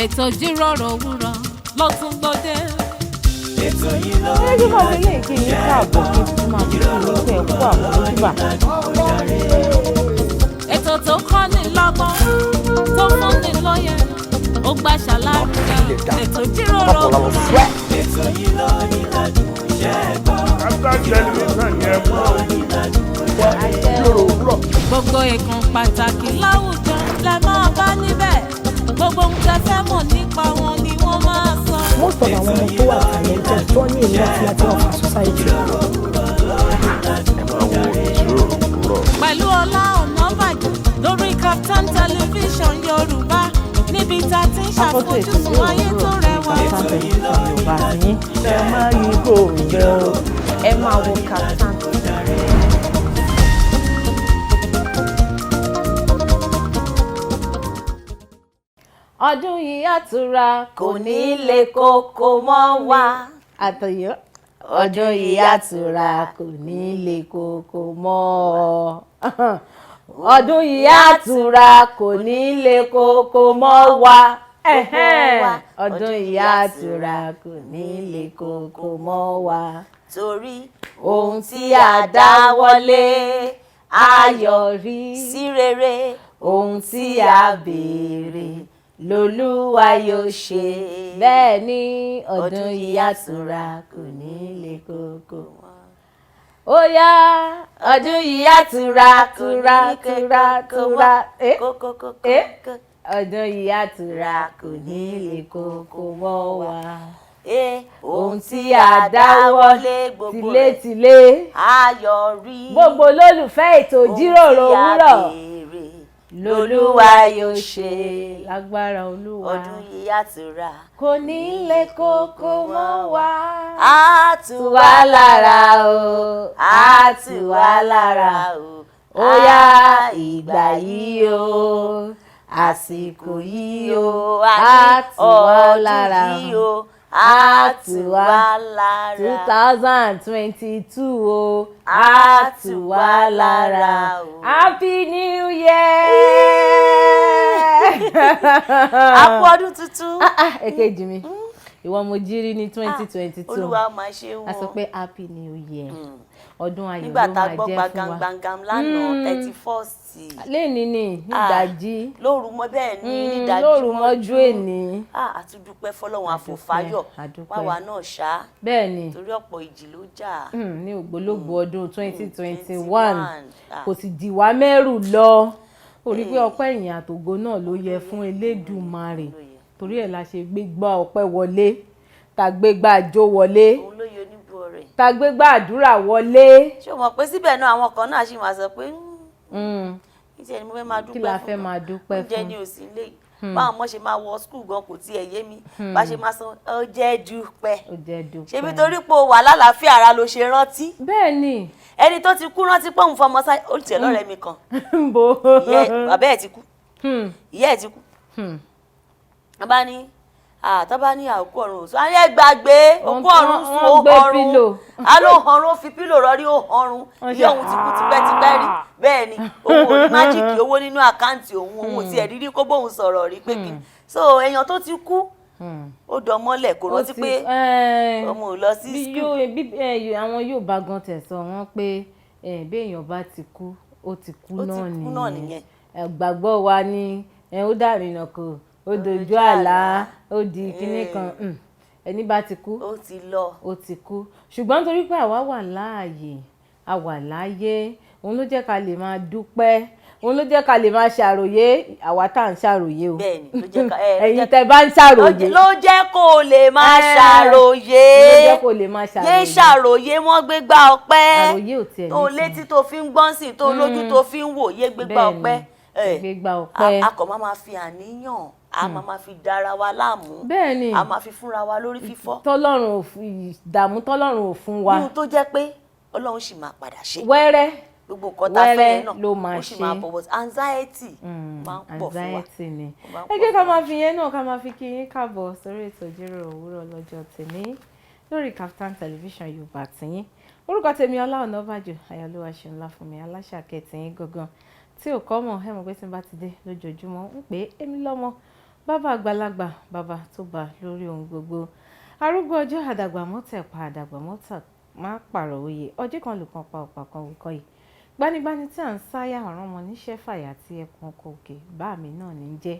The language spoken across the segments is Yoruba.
Ètò ìjíròrò òwúrọ̀ ló tún gbòde. Ètò yìí ló Ẹ jẹ́ máa fi lè kí yín káàbọ̀, kí n tún máa fi kí yín pé ẹ kú àmójúbà. Ètò tó kọ́ ni lọ́gbọ́n, tó fún ni lóye, ó gbà ṣàlàyé. Ètò ìjíròrò òwúrọ̀. Ètò yìí ló ní ládùn iṣẹ́ gbọ́. Kaftan Television yẹn mọ́ o. Jíròrò òwúrọ̀. Gbogbo ìkan pàtàkì láwùjọ lẹ máa bá níbẹ̀. Gbogbo ohun tẹ́ fẹ́ mọ̀ nípa wọn ni wọ́n máa sọ. Most of àwọn ọmọ tó wà talented, tó ní a lot láti offer society. Ẹ máa wo Ìjíròrò Òwúrọ̀. Pẹ̀lú Ọlá Ọ̀nàbàjọ́ lórí Kaftan Television Yorùbá, níbi tá a ti ń Akọ́tún ètò ṣàfojúsùn ìjíròrò ayé tó òwúrọ̀ rẹwà. Kaftan Television Yorùbá àtìyín. Ẹ má yí kò bẹ́ o. Ẹ máa wo Kaftan. Ọdún yìí àtúrà kò ní lè kókó mọ́ wa. Àtọ̀yọ́, ọdún yìí àtúrà kò ní lè kókó mọ́ ọ. Ọdún yìí àtúrà kò ní lè kókó mọ́ wa. Wa. Ọdún yìí àtúrà kò ní lè kókó mọ́ wa. Torí ohun tí a dá wọlé á Ayọ̀rí sí rere. Ohun tí a béèrè lolúwa yóò ṣe. Bẹ́ẹ̀ ni, ọdún yìí àtúrà kò ní lè kókó mọ́. Ó yá, ọdún yìí àtúrà túrà túrà túrà, eh, Kókókókó. eh, ọdún yìí àtúrà kò ní lè kókó mọ́ wa. Ohun tí a dá wọlé gbogbo rẹ̀ Tilétilé á yọrí. Gbogbo olólùfẹ́ ètò ìjíròrò Ohun tí a òwúrọ̀ béèrè lolúwa yóò ṣe lágbára Olúwa. Ọdún yìí àtúrà Kò ní lè kókó mọ́ wa. Á tù Tù wá lára o, á tù wá lára o. Ó yá, ìgbà yìí o, àsìkò yìí o, á tù wá lára. Ọdún yìí o, á tù wá lára. 2022 o, á tù wá lára. O. Happy New Year! A kú ọdún tuntun. Ah, ah, èkejì mi, ìwọ mo jírí ní 2022. Olúwa máa ṣe wọn. A sọ pé Happy New Year, ọdún ayọ̀ Nígbà ló tá a máa gbọ́ jẹ́ fún wa. gbàngàn lánàá, 31st. Lẹ́ni ní nídàjí. Lóru mọ́, bẹ́ẹ̀ ni, nídàjí. Lóru mọ́jú èní. Ah, àtúndúpẹ́ fọlọ́run, àfòfáyọ̀ àdúpẹ́. wáwa náà ṣá. Bẹ́ẹ̀ ni. Torí ọ̀pọ̀ ìjì ló jà. Ní ògbólógbòó ọdún 2021 Ah. kò sì dì wá mẹ́rù lọ. Ó rí pé ọpẹ́, ìyìn àtògo náà ló yẹ fún Elédùmarè. Torí ẹ̀ la ṣe gbégbá ọpẹ́ wọlé, tá gbégbá jó wọlé, Òun ló yẹ oníbu ọrẹ. tá gbégbá àdúrà wọlé. Ṣé o mọ̀ pé síbẹ̀ náà, àwọn kan náà sì máa sọ pé, "Níṣẹ́ ni mo fẹ́ máa dúpẹ́ Kí la fún fẹ́ gan. máa dúpẹ́ Oúnjẹ fún?" ni ò sí ilé, báwọn ọmọ ṣe máa wọ school gan kò tiẹ̀ yé mi, bá ṣe máa san ó jẹ́ dúpẹ́." Ó jẹ́ dúpẹ́. Ṣebí torí pé o wà lálàáfíà ara ló ṣe rántí. Bẹ́ẹ̀ ni. Ẹni tó ti kú rántí pé òun fọmọ sáyé, ó tiẹ̀ lọ́rẹ̀ẹ́ mi kan. Bó. Bàbá ẹ̀ ti kú, ìyá ẹ̀ ti kú. Wọ́n bá ní tó bá ní àkókò ọ̀run òsùn ayé gbàgbé òkú ọ̀run sùn, ó Wọ́n gbé ọ̀run pílò. á ló ọ̀run, ó fi pillow rọrí, ó ọ̀run. Wọ́n Ìyá ṣe òun ti kú tipẹ́tipẹ́ rí. Bẹ́ẹ̀ ni, òun ò ní májíìkì owó nínú account òun, òun ò tiẹ̀ rírí kó bóun sọ̀rọ̀ rí pé kí. So èèyàn tó ti kú, ó dọmọlẹ̀, kò rántí pé ọmọ ò lọ sí Bí school. yóò bí àwọn yóò bá gan tẹ̀sán wọn pé béèyàn bá ti kú, ó ti kú. Ó ti Náà kú náà nìyẹn. Gbàgbọ́ wa ni ó dàrínà kò ó dojú àlá, ó di kinní kan. Ẹni bá ti kú, Ó ti lọ. ó ti kú. Ṣùgbọ́n torí pé àwa wà láàyè, a wà láàyè, òun ló jẹ́ ká lè máa dúpẹ́, òun ló jẹ́ ká lè máa ṣàròyé. Àwa tá à ń ṣàròyé o, Bẹ́ẹ̀ni, ló jẹ́ ká ló ẹ̀yin tẹ́ bá ń ṣàròyé, ló jẹ́ kó o lè máa ṣàròyé. Ló jẹ́ kó lè máa Yé ṣàròyé. ṣàròyé mọ́ gbégbá ọpẹ́. Àròyé ò tiẹ̀ Tó ní létí tó fi ń gbọ́n sí, tó lójú tó fi ń wò, yé gbégbá ọpẹ́. Gbégbá ọpẹ́. A kò máa fi àníyàn, a máa fi dára wa láàmú. Bẹ́ẹ̀ ni. A máa fi fúnra wa lórí fífọ́. Tọ́lọ́run ò fi ìdààmú, tọ́lọ́run ò fún wa. Níhun tó jẹ́ pé Ọlọ́run sì máa padà ṣe. Wẹ́rẹ́ Gbogbo nǹkan tá a fẹ́ wẹ́rẹ́ yẹn náà, ló máa ó sì máa ṣe. bọ̀, but anxiety máa ń pọ̀ fún wa. Anxiety ni. Ó máa ń Ẹ pọ̀ jẹ́ ká fún wa. máa fi yẹn náà, ká máa fi kí yín káàbọ̀ sórí ètò ìjíròrò òwúrọ̀ lọ́jọ́ tèmi lórí Kaftan Television Yorùbá tìyín. Orúkọ tèmi, Ọlá Ọ̀nàbàjò Ayọ̀lúwa ṣe ńlá fún mi, aláṣàkẹ́ tìyín gangan tí ò kọ́ mọ̀. Ẹ mọ̀ pé tí n bá ti dé lójoojúmọ́, ń pè é èmi lọ́mọ. Bàbá àgbàlagbà, bàbá tó bá lórí ohun gbogbo, arúgbó ọjọ́, àdàgbà mọ́tẹ̀ pa àdàgbà mọ́tà má pààrọ̀ oyè, ọjọ́ kan lùkàn pa ọ̀pá kan wíkọ́ yìí, gbanigbani tí à ń sáyà ọ̀ràn mọ́ níṣẹ́ fàyà tí ẹkùn ọkọ̀ òkè bá mi náà ní jẹ́.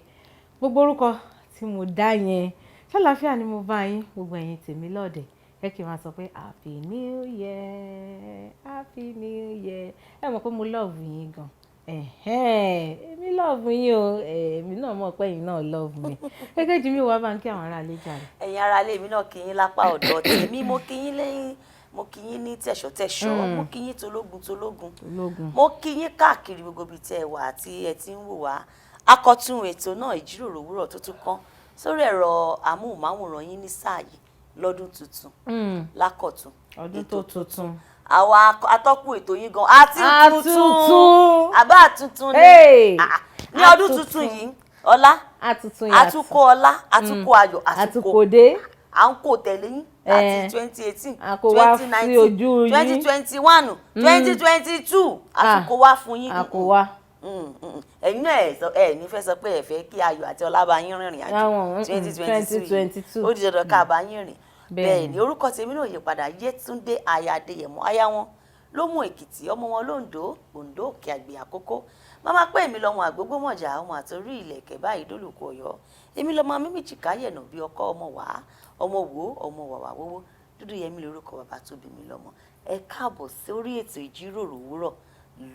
Gbogbo orúkọ tí mo dá yẹn, ṣàlàáfíà ni mo bá yín, gbogbo ẹ̀yin tèmi lọ́ọ̀dẹ̀. Ẹ kì í máa sọ pé happy new year, happy new year. Ẹ mọ̀ pé mo love yín gan. Èmi love yín o, èmi náà mọ̀ pé ẹ̀yin náà love mi. Èkejì mi, wá bá ń kí àwọn aráalé jàre. Ẹ̀yin aráalé mi náà, kí yín lápá ọ̀dọ̀ tèmi. Mo kí yín lẹ́yìn, mo kí yín ní tẹ̀ṣọ̀tẹ̀ṣọ̀, mo kí yín tológun tológun, ológun, mo kí yín káàkiri gbogbo ibi tẹ́ ẹ wà àti ẹ ti ń wò wá. Akọ̀tún ètò náà, Ìjíròrò Òwúrọ̀, tó tún kán sórí ẹ̀rọ amóhùnmáwòrán yín ní sáà yìí lọ́dún tuntun lákọ̀tún. Ọdún tó tuntun. Àwa atọ́kùn ètò yín gan àti tuntun. Àtúntún. Àbá àtuntun ni. Hey! Ah, ah. Ní ọdún Àtuntun. tuntun yìí, ọlá, àtúntún yàtọ̀. Àtúnkó ọlá, àtúnkó ayọ̀, àtúnkó àtúnkòdé. À ń kó tẹ̀lé yín láti 2018, A kó wá twenty sí nineteen, ojú yín. 2021, 2022, àtúnkó wá fún yín. A kó wá. Ẹ̀yin náà ẹ̀ sọ ẹ̀ ní fẹ́ sọ pé ẹ fẹ́ kí ayọ̀ àti ọlá bá yín rìnrìn àjò Láwọn, 2022 2022. yìí. Ó di dandan ká bá yín rìn. Bẹ́ẹ̀ Bẹ́ẹ̀ ni. Orúkọ tèmi náà yí padà, Yétúndé aya Adéyẹmọ, aya wọn ló mú Èkìtì, ọmọ wọn lóńdó, Oǹdó Òkè Àgbè Àkókó. Máma pé èmi lọmọ àgbógbòmọjà, ọmọ àtòrí ìlẹ̀kẹ̀ báyìí dólùkọ Ọ̀yọ́. Èmi lọmọ mímìjì káyẹ̀nà bí ọkọ, ọmọ wàá ọmọ wò, ọmọ wàwà wówó dúdú yẹmi lórúkọ bàbá tó bí mi lọ́mọ. Ẹ káàbọ̀ sórí ètò Ìjíròrò Òwúrọ̀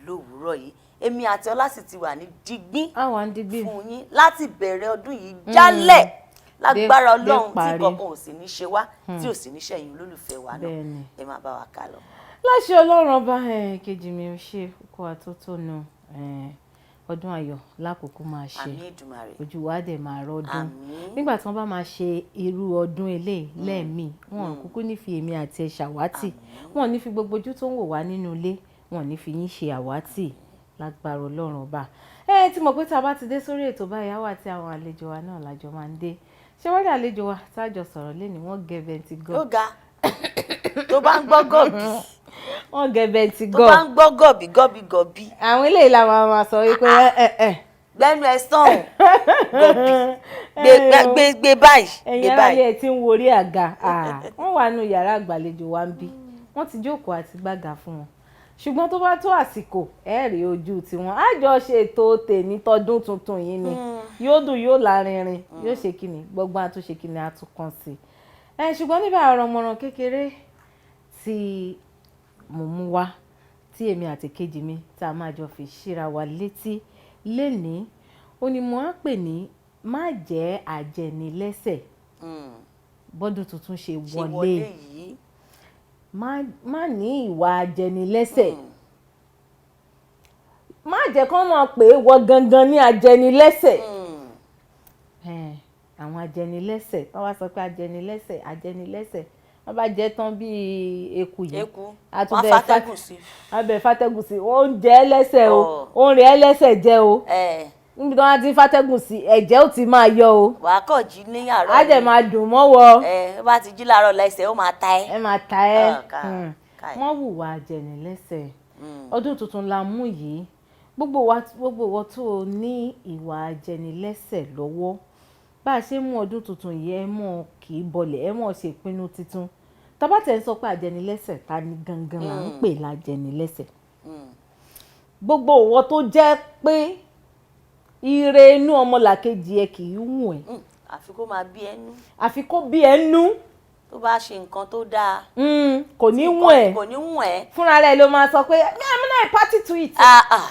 lówùúrọ̀ yìí. Èmi àti Ọlá sì ti wà ní digbín Àwọn àǹdígbì fún yín láti bẹ̀rẹ̀ ọdún yìí jálẹ̀ lágbára Dé Ọlọ́run tí parí. kankan ò sì ní ṣe wá, tí ò sì ní ṣẹ̀yìn olólùfẹ́ wa náà. Bẹ́ẹ̀ni. Ẹ máa bá wa ká lọ. Láṣẹ Ọlọ́run ọba. Kejì mi, ò ṣe kó àtótónu ọdún ayọ̀ lákòókò máa ṣe. Àmín Èdùmàrè. Ojú wa dẹ̀ máa rọ́dún. Àmín. Nígbà tí wọ́n bá máa ṣe irú ọdún eléyìí lẹ́ẹ̀mí, wọn ò kúkú ní fi èmi àti ẹ̀ ṣàwátì, wọn ò ní fi gbogbo ojú tó ń wò wá nínú ilé, wọn ò ní fi yín ṣe àwátì lágbára Ọlọ́run ọba. Ẹ ti mọ̀ pé tá a bá ti dé sórí ètò báyìí, àwa àti àwọn àlejò wa náà lájọ máa ń dé. Ṣé wọ́n rí àlejò wa tájọ sọ̀rọ̀ lẹ́ni? Wọ́n gẹ̀bẹ̀ntì Ó gan. ga tó bá ń gbọ́ gọ̀bì. Wọ́n gẹ̀bẹ̀ntì Tó bá gan. ń gbọ́ gọ̀bì gọ̀bì gọ̀bì. Àwọn eléyìí la máa máa sọ wípé ẹ ẹ Gbẹ́nu ẹ sọ̀hún, gọ̀bì gbé gbé gbé báyìí. Ẹ̀yin Gbé aráyé, báyìí. ẹ ti ń worí àga. Ah, wọ́n wà nù yàrá àgbàlejò wa ń bí, wọ́n ti jókòó àti gbága fún wọn, ṣùgbọ́n tó bá tó àsìkò, ẹ rí ojú tiwọn. Á jọ ṣètò tèmi tọdún tuntun yìí ni. Yóò dùn, yóò lárinrin, yóò ṣe kíni gbọ́ngbọ́n, àtúnṣe kíni àtúnkàn sí ẹ. Ṣùgbọ́n níbẹ̀, ọ̀rọ̀ kékeré tí mo mú wá, tí èmi àti kejì mi tá a máa jọ fi ṣíra wa létí lénìí, ó ní mo á pè ní má jẹ́ àjẹnilẹ́sẹ̀. Bọ́dún tuntun ṣe Ṣe wọlé, wọlé yìí, má ní ìwà ajẹnilẹ́sẹ̀. Má jẹ́ kán mọ̀ pé wọ́n gangan ní ajẹnilẹ́sẹ̀. Àwọn ajẹnilẹ́sẹ̀, wọ́n wá sọ pé ajẹnilẹ́sẹ̀, ajẹnilẹ́sẹ̀, wọ́n bá jẹ́ tán bíi eku yìí, Eku a tún wọ́n bẹ́ẹ̀ fàtẹ́gùn sí. Wọ́n bẹ̀ fàtẹ́gùn sí, ó ń jẹ ẹ́ lẹ́sẹ̀ o, Ọ̀. ó ń rẹ̀ ẹ́ lẹ́sẹ̀ jẹ́ o. Ẹ Níbi tí wọ́n ti fàtẹ́gùn sí, ẹ̀jẹ̀ ó ti máa yọ o. Wàá kọ̀ jí ní àárọ̀ Á dẹ̀ ni. máa dùn mọ́wọ́. Ẹ bá ti jí láàárọ̀ lẹ́sẹ̀ ó máa ta ẹ́. Ẹ máa ta ẹ́. Ah, káì. Wọ́n hùwà ajẹnilẹ́sẹ̀. Ọdún tuntun la mú yìí. Gbogbo wa, gbogbo ìwọ tó o ní ìwà ajẹnilẹ́sẹ̀ lọ́wọ́, bá a ṣe ń mú ọdún tuntun yìí, ẹ mọ̀ kì í bọlẹ̀, ẹ mọ̀ ṣe ìpinnu tuntun. Tá bá tẹ̀ ń sọ pé ajẹnilẹ́sẹ̀, ta ni gangan là ń pè lájẹnilẹ́sẹ̀? Gbogbo ìwọ tó jẹ́ pé ire inú ọmọlàkejì ẹ kì í wù ẹ́. Àfi kó máa bí ẹnu. Àfi kó bí ẹ nú. Tó bá ṣe nǹkan tó dáa, Kò ní wù ẹ́. Kò ní wù ẹ́. Fúnra rẹ̀ ló máa sọ pé me, I'm not a party to it. Ah, ah.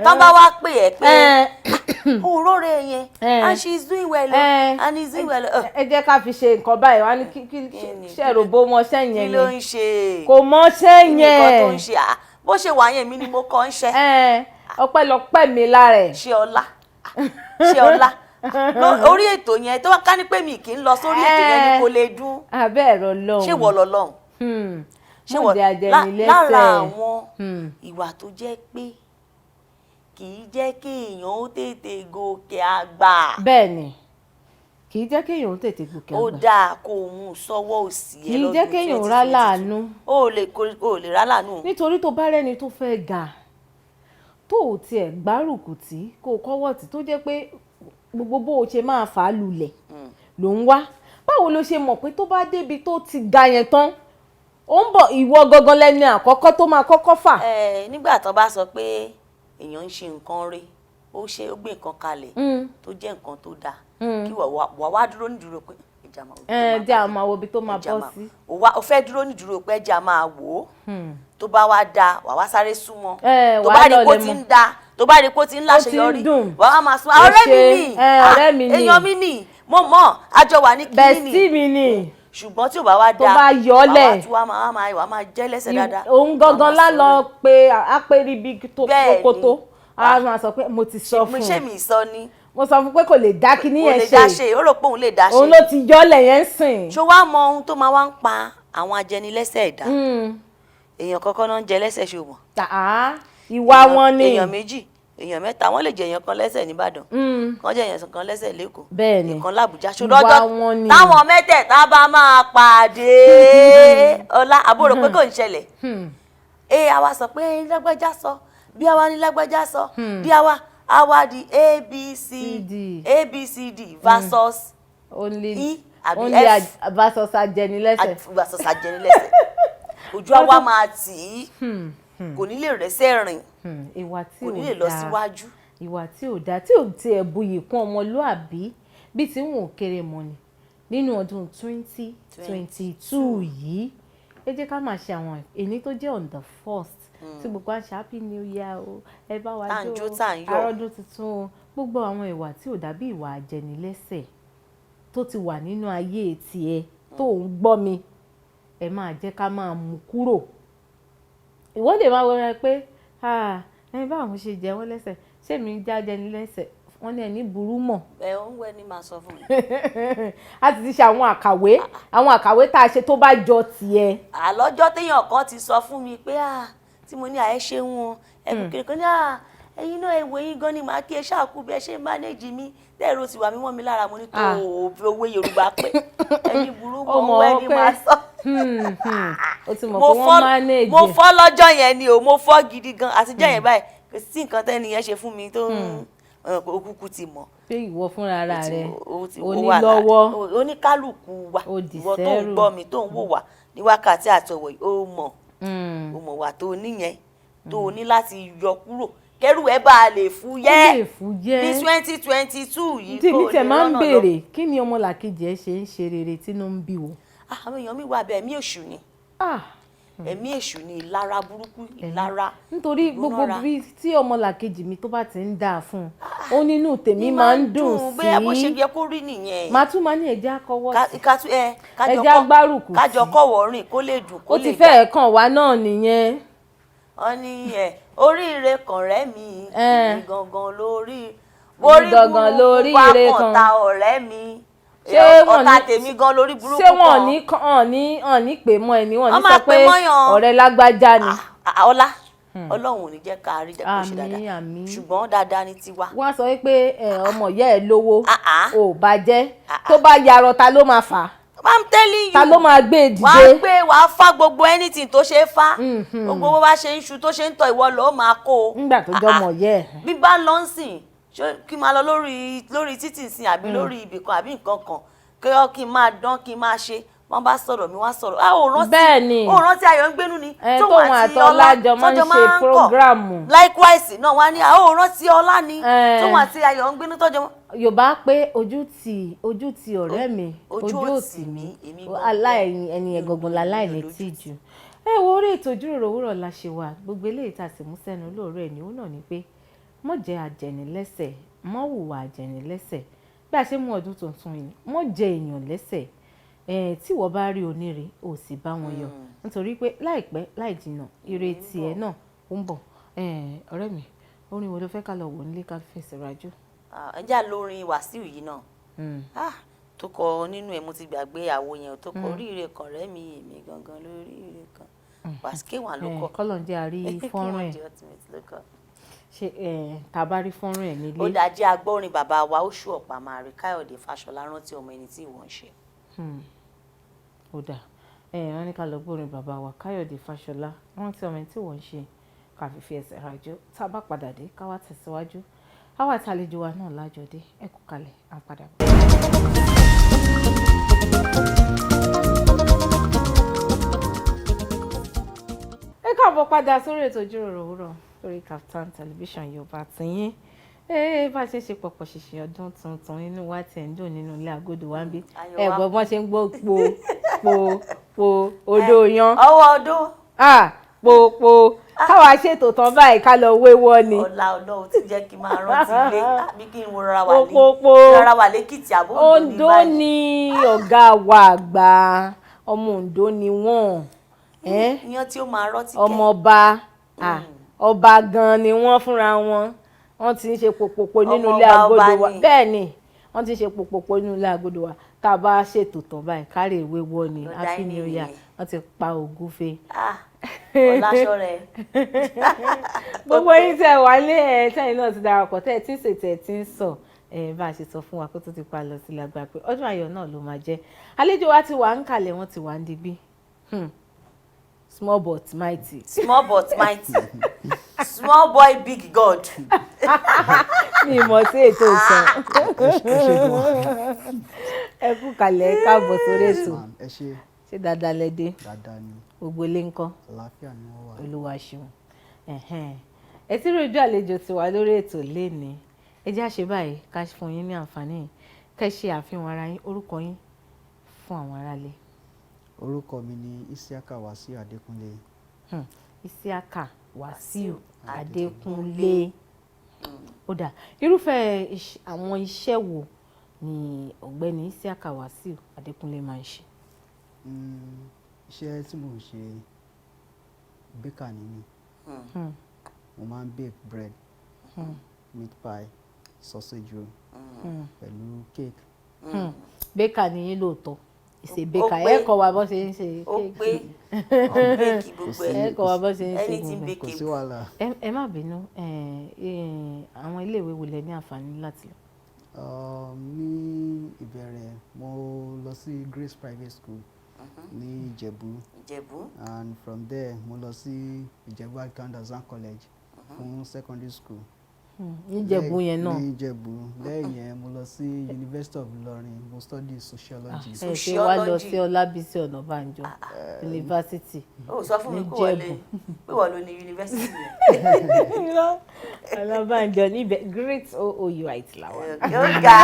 Tán bá wá pè ẹ́ pé òróre yẹn and she is doing well o, and he is doing well o. Ẹ jẹ́ ká fi ṣe nǹkan báyìí, wá ní kí Kí ni? ṣe rò bó mọṣẹ́ Kí yẹn ló ni? ń ṣe? Kò mọṣẹ́ Kí ni nǹkan tó ń yẹn. ṣe? Ah, bó ṣe wà yẹn, mi ni mo kọ́ ń ṣe. Ọpẹ́lọpẹ́ mi lára ẹ̀. Ṣe ọlá, ṣe ọlá orí ètò yẹn, tó bá ká ní pé mi kì í lọ sórí ètò yẹn ni, kò lè dún. Abẹ́ ẹ̀rọ lọ́hùn. Ṣé wọ lọ́lọ́hùn? Ṣé wọ Mọ̀ jẹ́ ajẹnilẹ́sẹ̀. Lára àwọn ìwà tó jẹ́ pé kì í jẹ́ kí èèyàn ó tètè gòkè àgbà. Bẹ́ẹ̀ ni, kì í jẹ́ kéèyàn ó tètè gòkè Ó àgbà. dáa kó o mú un sọ́wọ́ òsì ẹ Kì í lọ́dún jẹ́ kéèyàn ó rá 2022. láàánú. O ò lè o ò lè rá láàánú. Nítorí tó bá rẹ́ni tó fẹ́ ga, tó ò tiẹ̀ gbárùkù tí kó o kọ́wọ́ tì, tó jẹ́ pé Gbogbo bó o ṣe máa fà á lulẹ̀ ló ń wá. Báwo ló ṣe mọ̀ pé tó bá débi tó ti ga yẹn tán, ó ń bọ̀, ìwọ gangan lẹ́ni àkọ́kọ́ tó máa kọ́kọ́ fà? Ẹ nígbà tó bá sọ pé èèyàn ń ṣe nǹkan rí, ó ṣe, ó gbé nǹkan kalẹ̀ tó jẹ́ nǹkan tó dáa, kí wà wá dúró nídúró pé ẹja máa wò Ẹ tó jẹ́ máa àwọn máa wo ibi tó máa ẹja bọ́ máa sí. O fẹ́ dúró nídúró pé ẹja máa wò ó, tó bá wá da, wà wá sáré súnmọ́. Ẹ, Tó wàá bá rí lọ kó lẹ ti mọ̀. ń da, tó bá rí kó ti ń Ó ti ń láṣeyọrí, dùn. wà wá máa súnmọ́. Ó Ọ̀rẹ́ mi ṣe, ni. ẹ, Ah, ọ̀rẹ́ mi ni. Èèyàn mi ni, mo mọ̀, àjọ wà ní kíní Bestie ni. mi ni. Ṣùgbọ́n tí ò bá wá Tó da, bá yọ́lẹ̀. wà wá tún wá máa jẹ́ lẹ́sẹ̀ dáadáa. Òun Wà á gangan máa lálọ sọ̀rọ̀. pé apẹ̀rí bí tó Bẹ́ẹ̀ ni. kókótó, a máa sọ pé mo ti sọ Mo fún ṣé un, mi sọ ni. Mo sọ fún pé kò lè dá kíní Kò yẹn lè dá ṣe. ṣe, ó rò pé òun lè dá ṣe. Òun ló ti yọ́lẹ̀ yẹn sìn. Ṣó wá mọ ohun tó máa wá ń pa àwọn ajẹnilẹ́sẹ̀ ẹ̀dá? Èèyàn kọ́kọ́ náà ń jẹ lẹ́sẹ̀, ṣe o mọ̀? Tàá ìwà wọn ni. Èèyàn méjì, èèyàn mẹ́ta, wọ́n lè jẹ èèyàn kan lẹ́sẹ̀ nìbàdàn, kàn jẹ èèyàn kan lẹ́sẹ̀ lẹ́kọ̀ọ́, Bẹ́ẹ̀ ni. ìkan l'Àbújá. Ìwà Ṣòro wọn ni. táwọn mẹ́tẹ̀ẹ̀ta bá máa pàdé, ọlá àbúrò pé kò ń ṣẹlẹ̀. Ẹ àwa sọ pé lágbájá sọ bí àwa ní lágbájá sọ bí àwa di A B C D. A B C D versus Only E àbí only F. Versus ajẹnilẹ́sẹ̀. Versus ajẹnilẹ́sẹ̀. Ojú àwa máa tì í, kò ní lè rẹ́sẹ̀ rìn, Ìwà tí kò ò ní lè lọ dáa. síwájú. Ìwà tí ò dáa, tí ò tiẹ̀ buyì kún ọmọlúàbí bí tí wọn ò kéré mọ́ ni. Nínú ọdún 2022 yìí, ẹ jẹ́ ká máa ṣe àwọn èní tó jẹ́ on the first tí gbogbo wa ń ṣe happy new year o, ẹ bá wa Tá à ń jó jó, o, tá à ń yọ̀. Àròdún tuntun o, gbogbo àwọn ìwà tí ò dàbí ìwà àjẹnilẹ́sẹ̀ tó ti wà nínú ayé tiẹ̀ tó ń gbọ́ mi, ẹ máa jẹ́ ká máa mú kúrò. Ìwọ lè máa wọra pé, "Ah, ẹ báwọn ṣe jẹ wọ́n lẹ́sẹ̀, ṣé mi ń já jẹni lẹ́sẹ̀?" Wọ́n ní ẹni burú mọ̀. Ẹ ń wẹ́ ni máa sọ fún mi. A sì ti ṣe àwọn àkàwé tá a ṣe tó bá jọ tiẹ̀. Àlọ́jọ́ téèyàn kan ti sọ fún mi pé, ah, tí mo ní àyẹ́ ṣe ń wọn ẹkùn kiri kan ní, ah, ẹ̀yin náà, ẹ̀wọ̀ yín gan ni màá kí ẹ ṣáàkú bí ẹ ṣe ń manage mi tẹ́ẹ̀rọ ti wà mí mọ́ mi lára. Mo ní tó owó Yorùbá pé ẹni burú Ó mọ́ mọ̀ wẹ́ ni pé màá sọ. Ó ti mọ̀ Mo pé wọ́n fọ́ manage. Mo fọ́ lọ́jọ́ yẹn ni o, mo fọ́ gidi gan. Àtijọ́ yẹn báyìí, kò sí nǹkan tẹ́ni yẹn ṣe fún mi tó ń òkúkú ti mọ̀. Pé ìwọ fúnra ara rẹ Ó ti ó wà onílọ́wọ́. Oníkálukú wa, Ó di ìwọ tó ń sẹ́rù. gbọ́ mi, tó ń wò wá ní wákàtí àtọ̀wọ̀ yìí, ó mọ̀, ó mọ̀ wà tó níyẹn tó o ní láti yọ kúrò kẹ́rù ẹ bá a lè fúyẹ́ Ó lè fúyẹ́. ní 2022 yìí, Tí kó mi o tẹ̀ lè máa ń rọ́nà lọ. béèrè, kí ni ọmọlàkejì ẹ ṣe ń ṣe rere tínú ń bí wo? Ah, àwọn èèyàn mi wà bẹ́ẹ̀, ẹ̀mí èṣù ni. Ẹ̀mí èṣù ni, ìlara burúkú, ìlara, Nítorí gbogbo ìgbónára. bí tí ọmọlàkejì mi tó bá ti ń dáa fún un, ó nínú tèmi máa ń dùn Bóyá bó ṣe sí. yẹ kó rí nìyẹn. Màá tún máa ní ẹ̀jẹ̀ akọwọ́ sí. Ká tún ẹ kájọ Ẹjẹ́ agbárùkù kájọ tì. kọ́wọ́ rìn kó lè dùn, kó Ó lè ti dà. fẹ́ẹ̀ kàn wá náà nìyẹn. Wọ́n ní ẹ oríire kan rẹ́ mi, èmi gangan lórí Èmi gangan borí burúkú bá lóríire kàn kan. ta ọ̀rẹ́ mi. Ṣé wọ́n Ọ̀tá ní tèmi gan lórí burúkú ṣé wọ́n kan. ní kàn ní hàn ní pè mọ́ ẹni wọ́n ní Wọ́n máa sọ pè pé mọ́yàn. ọ̀rẹ́ lágbájá ni? Ah, ah, ọlá Ọlọ́run ò ní jẹ́ ká rí jẹ́ kó ṣe Àmín, dáadáa, àmín. ṣùgbọ́n dáadáa ní tiwa. Wọ́n á sọ wípé ẹ, ọmọ ìyá ẹ lówó, Ah, ah. ò bá jẹ́ tó bá yarọ, ta ló máa fà á? I'm telling you. Ta ló máa gbé e dìde? Wàá gbé, wàá fá gbogbo anything tó ṣe é fá, gbogbo bó bá ṣe ń ṣu tó ṣe ń tọ, ìwọ ló máa kó o. Nígbà tó jọmọ ìyá ẹ. Bí bá ń lọ ń sìn, ṣé kí n máa lọ lórí títì sìn àbí lórí ibì kan àbí nǹkan kan, kí ọ kí n máa dán, kí n máa ṣe, wọ́n bá sọ̀rọ̀ mi, wọ́n á sọ̀rọ̀, ah, ò rántí? Bẹ́ẹ̀ ni. Ò rántí Ayọ̀ ń gbénú ni? Ẹ, Tóun tóun àti Ọlá jọ máa ń tọ́jọ́ ṣe máa ń kọ̀. prógráàmù. Likewise náà, wọ́n á ní, ah, ò rántí Ọlá ni? Tóun àti Ayọ̀ ń gbénú tọ́jọ́ Yorùbá pé ojú ti ọ̀rẹ́ mi, Ojú ojú ò ò tì tì mí. mí, èmi gangan. Aláìní ẹni yẹn gangan láláìní Lójú. tìjú. Ẹ wo, orí ètò ìjíròrò òwúrọ̀ la ṣe wà. Gbogbo eléyìí tá a sì mú sẹ́nu lóòrọ̀ ẹ̀ ní òun náà ni pé mọ̀ jẹ́ àjẹnilẹ́sẹ̀, mọ̀ hùwà àjẹnilẹ́sẹ̀. Bí a ṣe mú ọdún tuntun yìí, mọ̀ jẹ èèyàn lẹ́sẹ̀. Ẹ̀ tí ìwọ bá rí oníre, ò sì bá wọn yọ̀, nítorí pé láìpẹ́ láì jìnnà, ire tiẹ̀ náà ó ń bọ̀. Ẹ̀, ọ̀rẹ́ mi, orin wo ló fẹ́ ká lọ wò nílé ká fẹsẹ̀ rájò? Ah, ẹ já lórin Wàsíù yìí náà. Ah, tó kọ nínú ẹ̀, mo ti gbàgbé àwo yẹn tó kọ oríire kan rẹ́ mi, èmi gangan lóríire kan. Wàsíù wà ló kọ. Kọ́lọ̀ ń jẹ́ àrí fọ́nrán ẹ̀. K1 The Ultimate ló kọ. Ṣe ẹ̀, tá a bá rí fọ́nrán ẹ̀ nílé. Ó dájú, agbórin bàbá wa, ó ṣú ọ̀pá máa rí Káyọ̀dé Fáṣọlá, rántí ọmọ ẹni tí ìwọ ń ṣe. Ó dà ẹ, wọ́n ní ká lọ gbórin bàbá wa Káyọ̀dé Fáṣọlá, rántí ọmọ ẹni tí wọ́n ń ṣe, ká fi fi ẹsẹ̀ rajó. Tá a bá padà dé, ká wá tẹ̀síwájú. Àwa àti àlejò wa náà lájọdé. Ẹ kú kalẹ̀, à ń padà bọ̀. Ẹ káàbọ̀ padà sórí ètò Ìjíròrò Òwúrọ̀ lórí Kaftan Television Yorùbá tìyín. Ee, bá a ṣe ń ṣe pọ̀pọ̀ ṣìṣì ọdún tuntun, inú wa tiẹ̀ ń dùn nínú ilé agodo wa ń bí. Ayọ̀ Ẹ wa. gbọ́ bọ́n ṣe ń gbọ́ po po po odò yan. Ọwọ́ ọdún. Ah, po po, káwa ṣètò tán báyìí, ká lọ wéwọ́ ni. Ọlá Ọlọ́run ti jẹ́ kí n máa rántí ilé, àbí kí n wo rọra wà ní Po po po. Rọra wà lẹ́kìtì àbó Oǹdó ní Oǹdó báyìí. ni ọ̀gá wa àgbà, ọmọ Oǹdó ni wọ́n. Iyán tí ó máa rántí kẹ́. Ọmọọba, ah, ọba gan ni wọ́n fúnra wọn. Wọ́n ti ń ṣe pòpòpò nínú ilé Ọmọ ọba. agodo wa. Ọba ni. Bẹ́ẹ̀ ni, wọ́n ti ń ṣe pòpòpò nínú ilé agodo wa. Tá a bá ṣètò tán báyìí, kárẹ̀ ìwé wọ́ ni. Lọ Happy dine New in Year. nìyẹn. Wọ́n ti pa ògúfe. Ah, ọláṣọ rẹ. Gbogbo yín tẹ́ wálé, ẹ tẹ́yìn náà ti darapọ̀, tẹ́ ẹ tí ń ṣètò, ẹ tí ń sọ ẹ bá a ṣe sọ fún wa kó tó ti pa lọ sílẹ̀ àgbà pé ọdún ayọ̀ náà ló máa jẹ́. Àlejò wa ti wà ń kalẹ̀, wọ́n ti wà ń digbí. Small but mighty. Small but mighty, small boy, big God. Mi mọ̀ sí ètò ìsàn. Ẹ ṣé gan. Ẹ kú kalẹ̀, ẹ káàbọ̀ sórí ètò. Ma'am, ẹ ṣé. Ṣé dáadáa lẹ dé? Dáadáa ni. Gbogbo ilé ńkọ́? Àlàáfíà ni wọ́n wà. Olúwa ṣeun. Ẹ̀hẹ́n. Ẹ tí rojú àlejò ti wà lórí ètò lénìí. Ẹ jẹ́ àṣẹ báyìí, ká fún yín ní àǹfààní yìí, kẹ́ ṣe àfihàn ara yín, orúkọ yín fún àwọn aráalé. Orúkọ mi ni Isiaka Wasiu Adékúnlé. Isiaka Wasiu Adékúnlé. Ó dà, irúfẹ́ àwọn iṣẹ́ wo ni ọ̀gbẹ́ni Isiaka Wasiu Adékúnlé máa ń ṣe? Iṣẹ́ tí mò ń ṣe, baker ni mí. Mo máa ń bake bread, meat pie, sausage roll pẹ̀lú cake. Baker ni yín lóòótọ́, ìṣe Ó baker. pé. Ẹ kọ́ wa bó ṣe ń ṣe Ó cake. pé ó bake gbogbo ẹ̀. Ẹ kọ́ wa bó ṣe ń ṣe Anything gbogbo ẹ̀. Kò sí bakeable. wàhálà. Ẹ má bínú, àwọn iléèwé wo lẹ ní àǹfààní láti lọ? Ní ìbẹ̀rẹ̀, mo lọ sí Grace Private School ní Ìjẹ̀bú. Ìjẹ̀bú. And from there, mo lọ sí Ìjẹ̀bú Alkandazan College fún secondary school. Níjẹ̀bú yẹn náà? Ní Ìjẹ̀bú. Lẹ́yìn yẹn, mo lọ sí University of Ilorin, mo study sociology. Ẹ ṣe wá lọ sí Sociology. Ọlábísí Ọ̀nàbànjọ Yunifásitì Ó sọ fún mi kó wọlé níjẹ̀bú. pé wọ́n ló ní yunifásitì yẹn. Ọ̀nàbànjọ níbẹ̀, great OOUIT làwọn. Ó ga.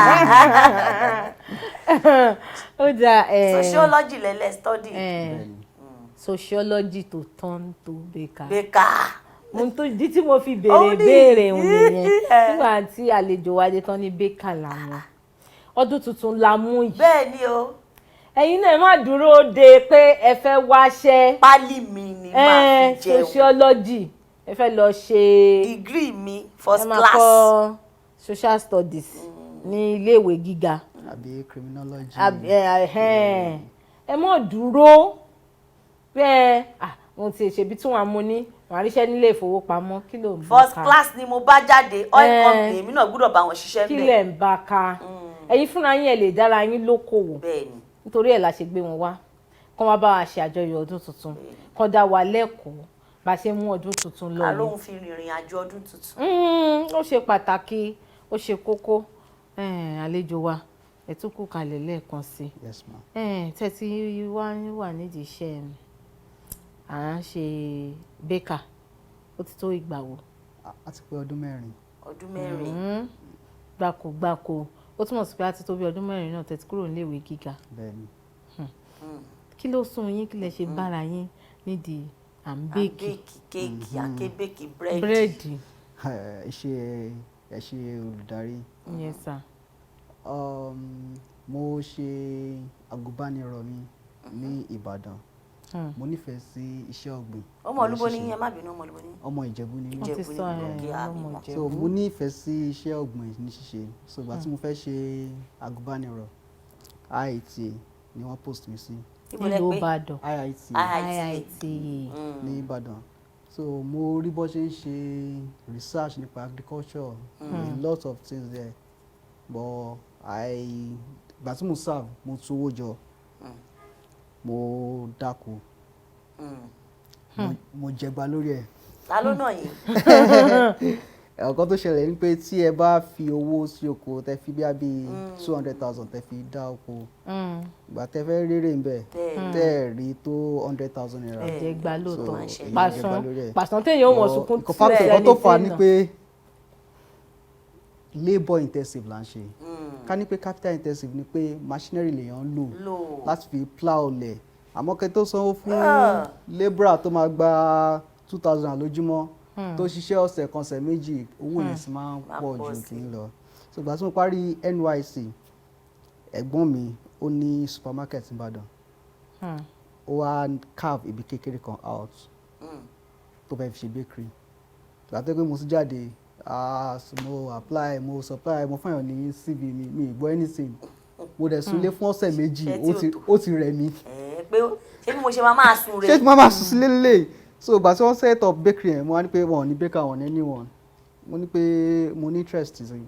Ó dà ẹ. Sociology lẹ́lẹ́ study. Bẹ́ẹ̀ni. Sociology to turn to baker. Baker. Mo tó ìdí tí mo fi béèrè Ó ní- béèrè òun nìyẹn. Nígbà tí àlejò wa dé tán ní baker làwọn, ọdún tuntun la mú yìí. Bẹ́ẹ̀ ni o. Ẹ̀yin náà, ẹ má dúró de pé ẹ fẹ́ wáṣẹ́. Pálí mi ni máa fi jẹun. Sociology ẹ fẹ́ lọ ṣe. Degree mi, first Ẹ máa class. kọ́ social studies ní iléèwé gíga. Àbí criminology. Ẹ ẹhẹ́n. Ẹ mọ̀ dúró bẹ́ẹ̀. Ah, mo ti ṣèbí tí wọ́n á mú ní wọ́n á ríṣẹ́ nílé ìfowópamọ́, kí ló ń bá First ká? class ni mo bá jáde. Oil company, èmi náà gbọ́dọ̀ bá wọn ṣiṣẹ́ Kí ńbẹ̀. lẹ̀ ń bá ká? Ẹ̀yin fúnra yín, ẹ lè dára yín lókòwò. Bẹ́ẹ̀ ni. Nítorí ẹ̀ la ṣe gbé wọn wá, kán wá bá wa ṣe àjọyọ̀ ọdún tuntun, kán dá wa lẹ́kọ̀ọ́ bá ṣe mú ọdún tuntun lọ Ká ni. lóun fi rìnrìn àjò ọdún tuntun. Ó ṣe pàtàkì, ó ṣe kókó. Àlejò wa, ẹ tún kú kalẹ̀ lẹ́ẹ̀kan sí i. Yes, ma. Tẹ́tí wá wà nídìí iṣẹ́ à ń ṣe baker, ó ti tó ìgbà wo? A ti pé ọdún 4. Ọdún 4. Gbáko gbáko, ó túmọ̀ sí pé a ti tó bí ọdún 4 náà tẹ́tí kúrò níléèwé gíga. Bẹ́ẹ̀ni. Kí ló sún yín? Kí lẹ ṣe bára yín nídìí à ń bake? Bake cake, àké bake búrẹ́dì. Búrẹ́dì. Ẹ ṣé, ẹ ṣé olùdarí. Yes, sir. Mo ṣe agùnbánirọ̀ mi ní Ìbàdàn. Mo nífẹ̀ẹ́ sí iṣẹ́ ọ̀gbìn Ọmọ ní olúbo ní ṣíṣe. yín, ẹ má bínú, ọmọ olúbo ní. Ọmọ Ìjẹ̀bú ni mí. Wọ́n ti Ìjẹ̀bú sọ ní ẹ̀ òkè ọmọ àmì. So Ìjẹ̀bú. mo nífẹ̀ẹ́ sí iṣẹ́ ọ̀gbìn ní ṣíṣe. So ìgbà tí mo fẹ́ ṣe agùnbánirọ̀, IITA ni wọ́n post mi sí. Ibo lẹ Nílùú pé? Ìbàdàn? IITA. IITA. IITA. Ní Ìbàdàn. So mo rí bó ṣe ń ṣe research nípa agriculture, a lot of things there. But I, ìgbà tí mo serve, mo tú owó jọ, mo dáko, mo jẹgba lórí ẹ̀. Ta ló nà yín? Ọ̀kan tó ṣẹlẹ̀ ni pé tí ẹ bá fi owó sí oko, tẹ fi bí i 200,000 tẹ fi dá oko, ìgbà tẹ fẹ́ rérè ń bẹ̀, tẹ́ ẹ̀ rí tó ₦100,000. Ẹ̀jẹ̀ gba lóòótọ́. So, èyí jẹ́ Pàṣán gba lórí ẹ̀. pàṣán téèyàn ò mọ̀ sunkún. Nǹkan factor nǹkan tó fà á ni pé labour intensive là ń ṣe. Ká ní pé capital intensive ni pé machinery lèèyàn ń lò lò láti fi plow lẹ̀, àmọ́ kẹ́ tó sanwó fún labourer tó máa gba 2,000 lójúmọ́, tó ṣiṣẹ́ ọ̀sẹ̀ kan, ọ̀sẹ̀ 2, owó yẹn sì máa ń Máa pọ̀ pọ̀ ju sí. kí n lọ. So ìgbà tí mo parí NYSC, ẹ̀gbọ́n mi ó ní supermarket nìbàdàn, ó wá carve ibi kékeré kan out tó fẹ́ fi ṣe bakery. Ìgbà tó pé mo tún jáde, ah, so mo apply, mo supply, mo fún èèyàn ní CV mi, mi ì gbọ́ anything. Mo dẹ̀ súnlé fún ọ̀sẹ̀ 2. Ṣé tí Ó ò ti tó? Ó ti rẹ̀ mí. Ẹ pé ṣé bí mo ṣe máa máa sùn rè? Ṣé tí mo máa sùn sílé lélẹ̀? So ìgbà tí wọ́n set up bakery yẹn, mo wá ní pé wọn ò ní baker, wọn ò ní anyone. Mo ní pé mo ní interest sí i,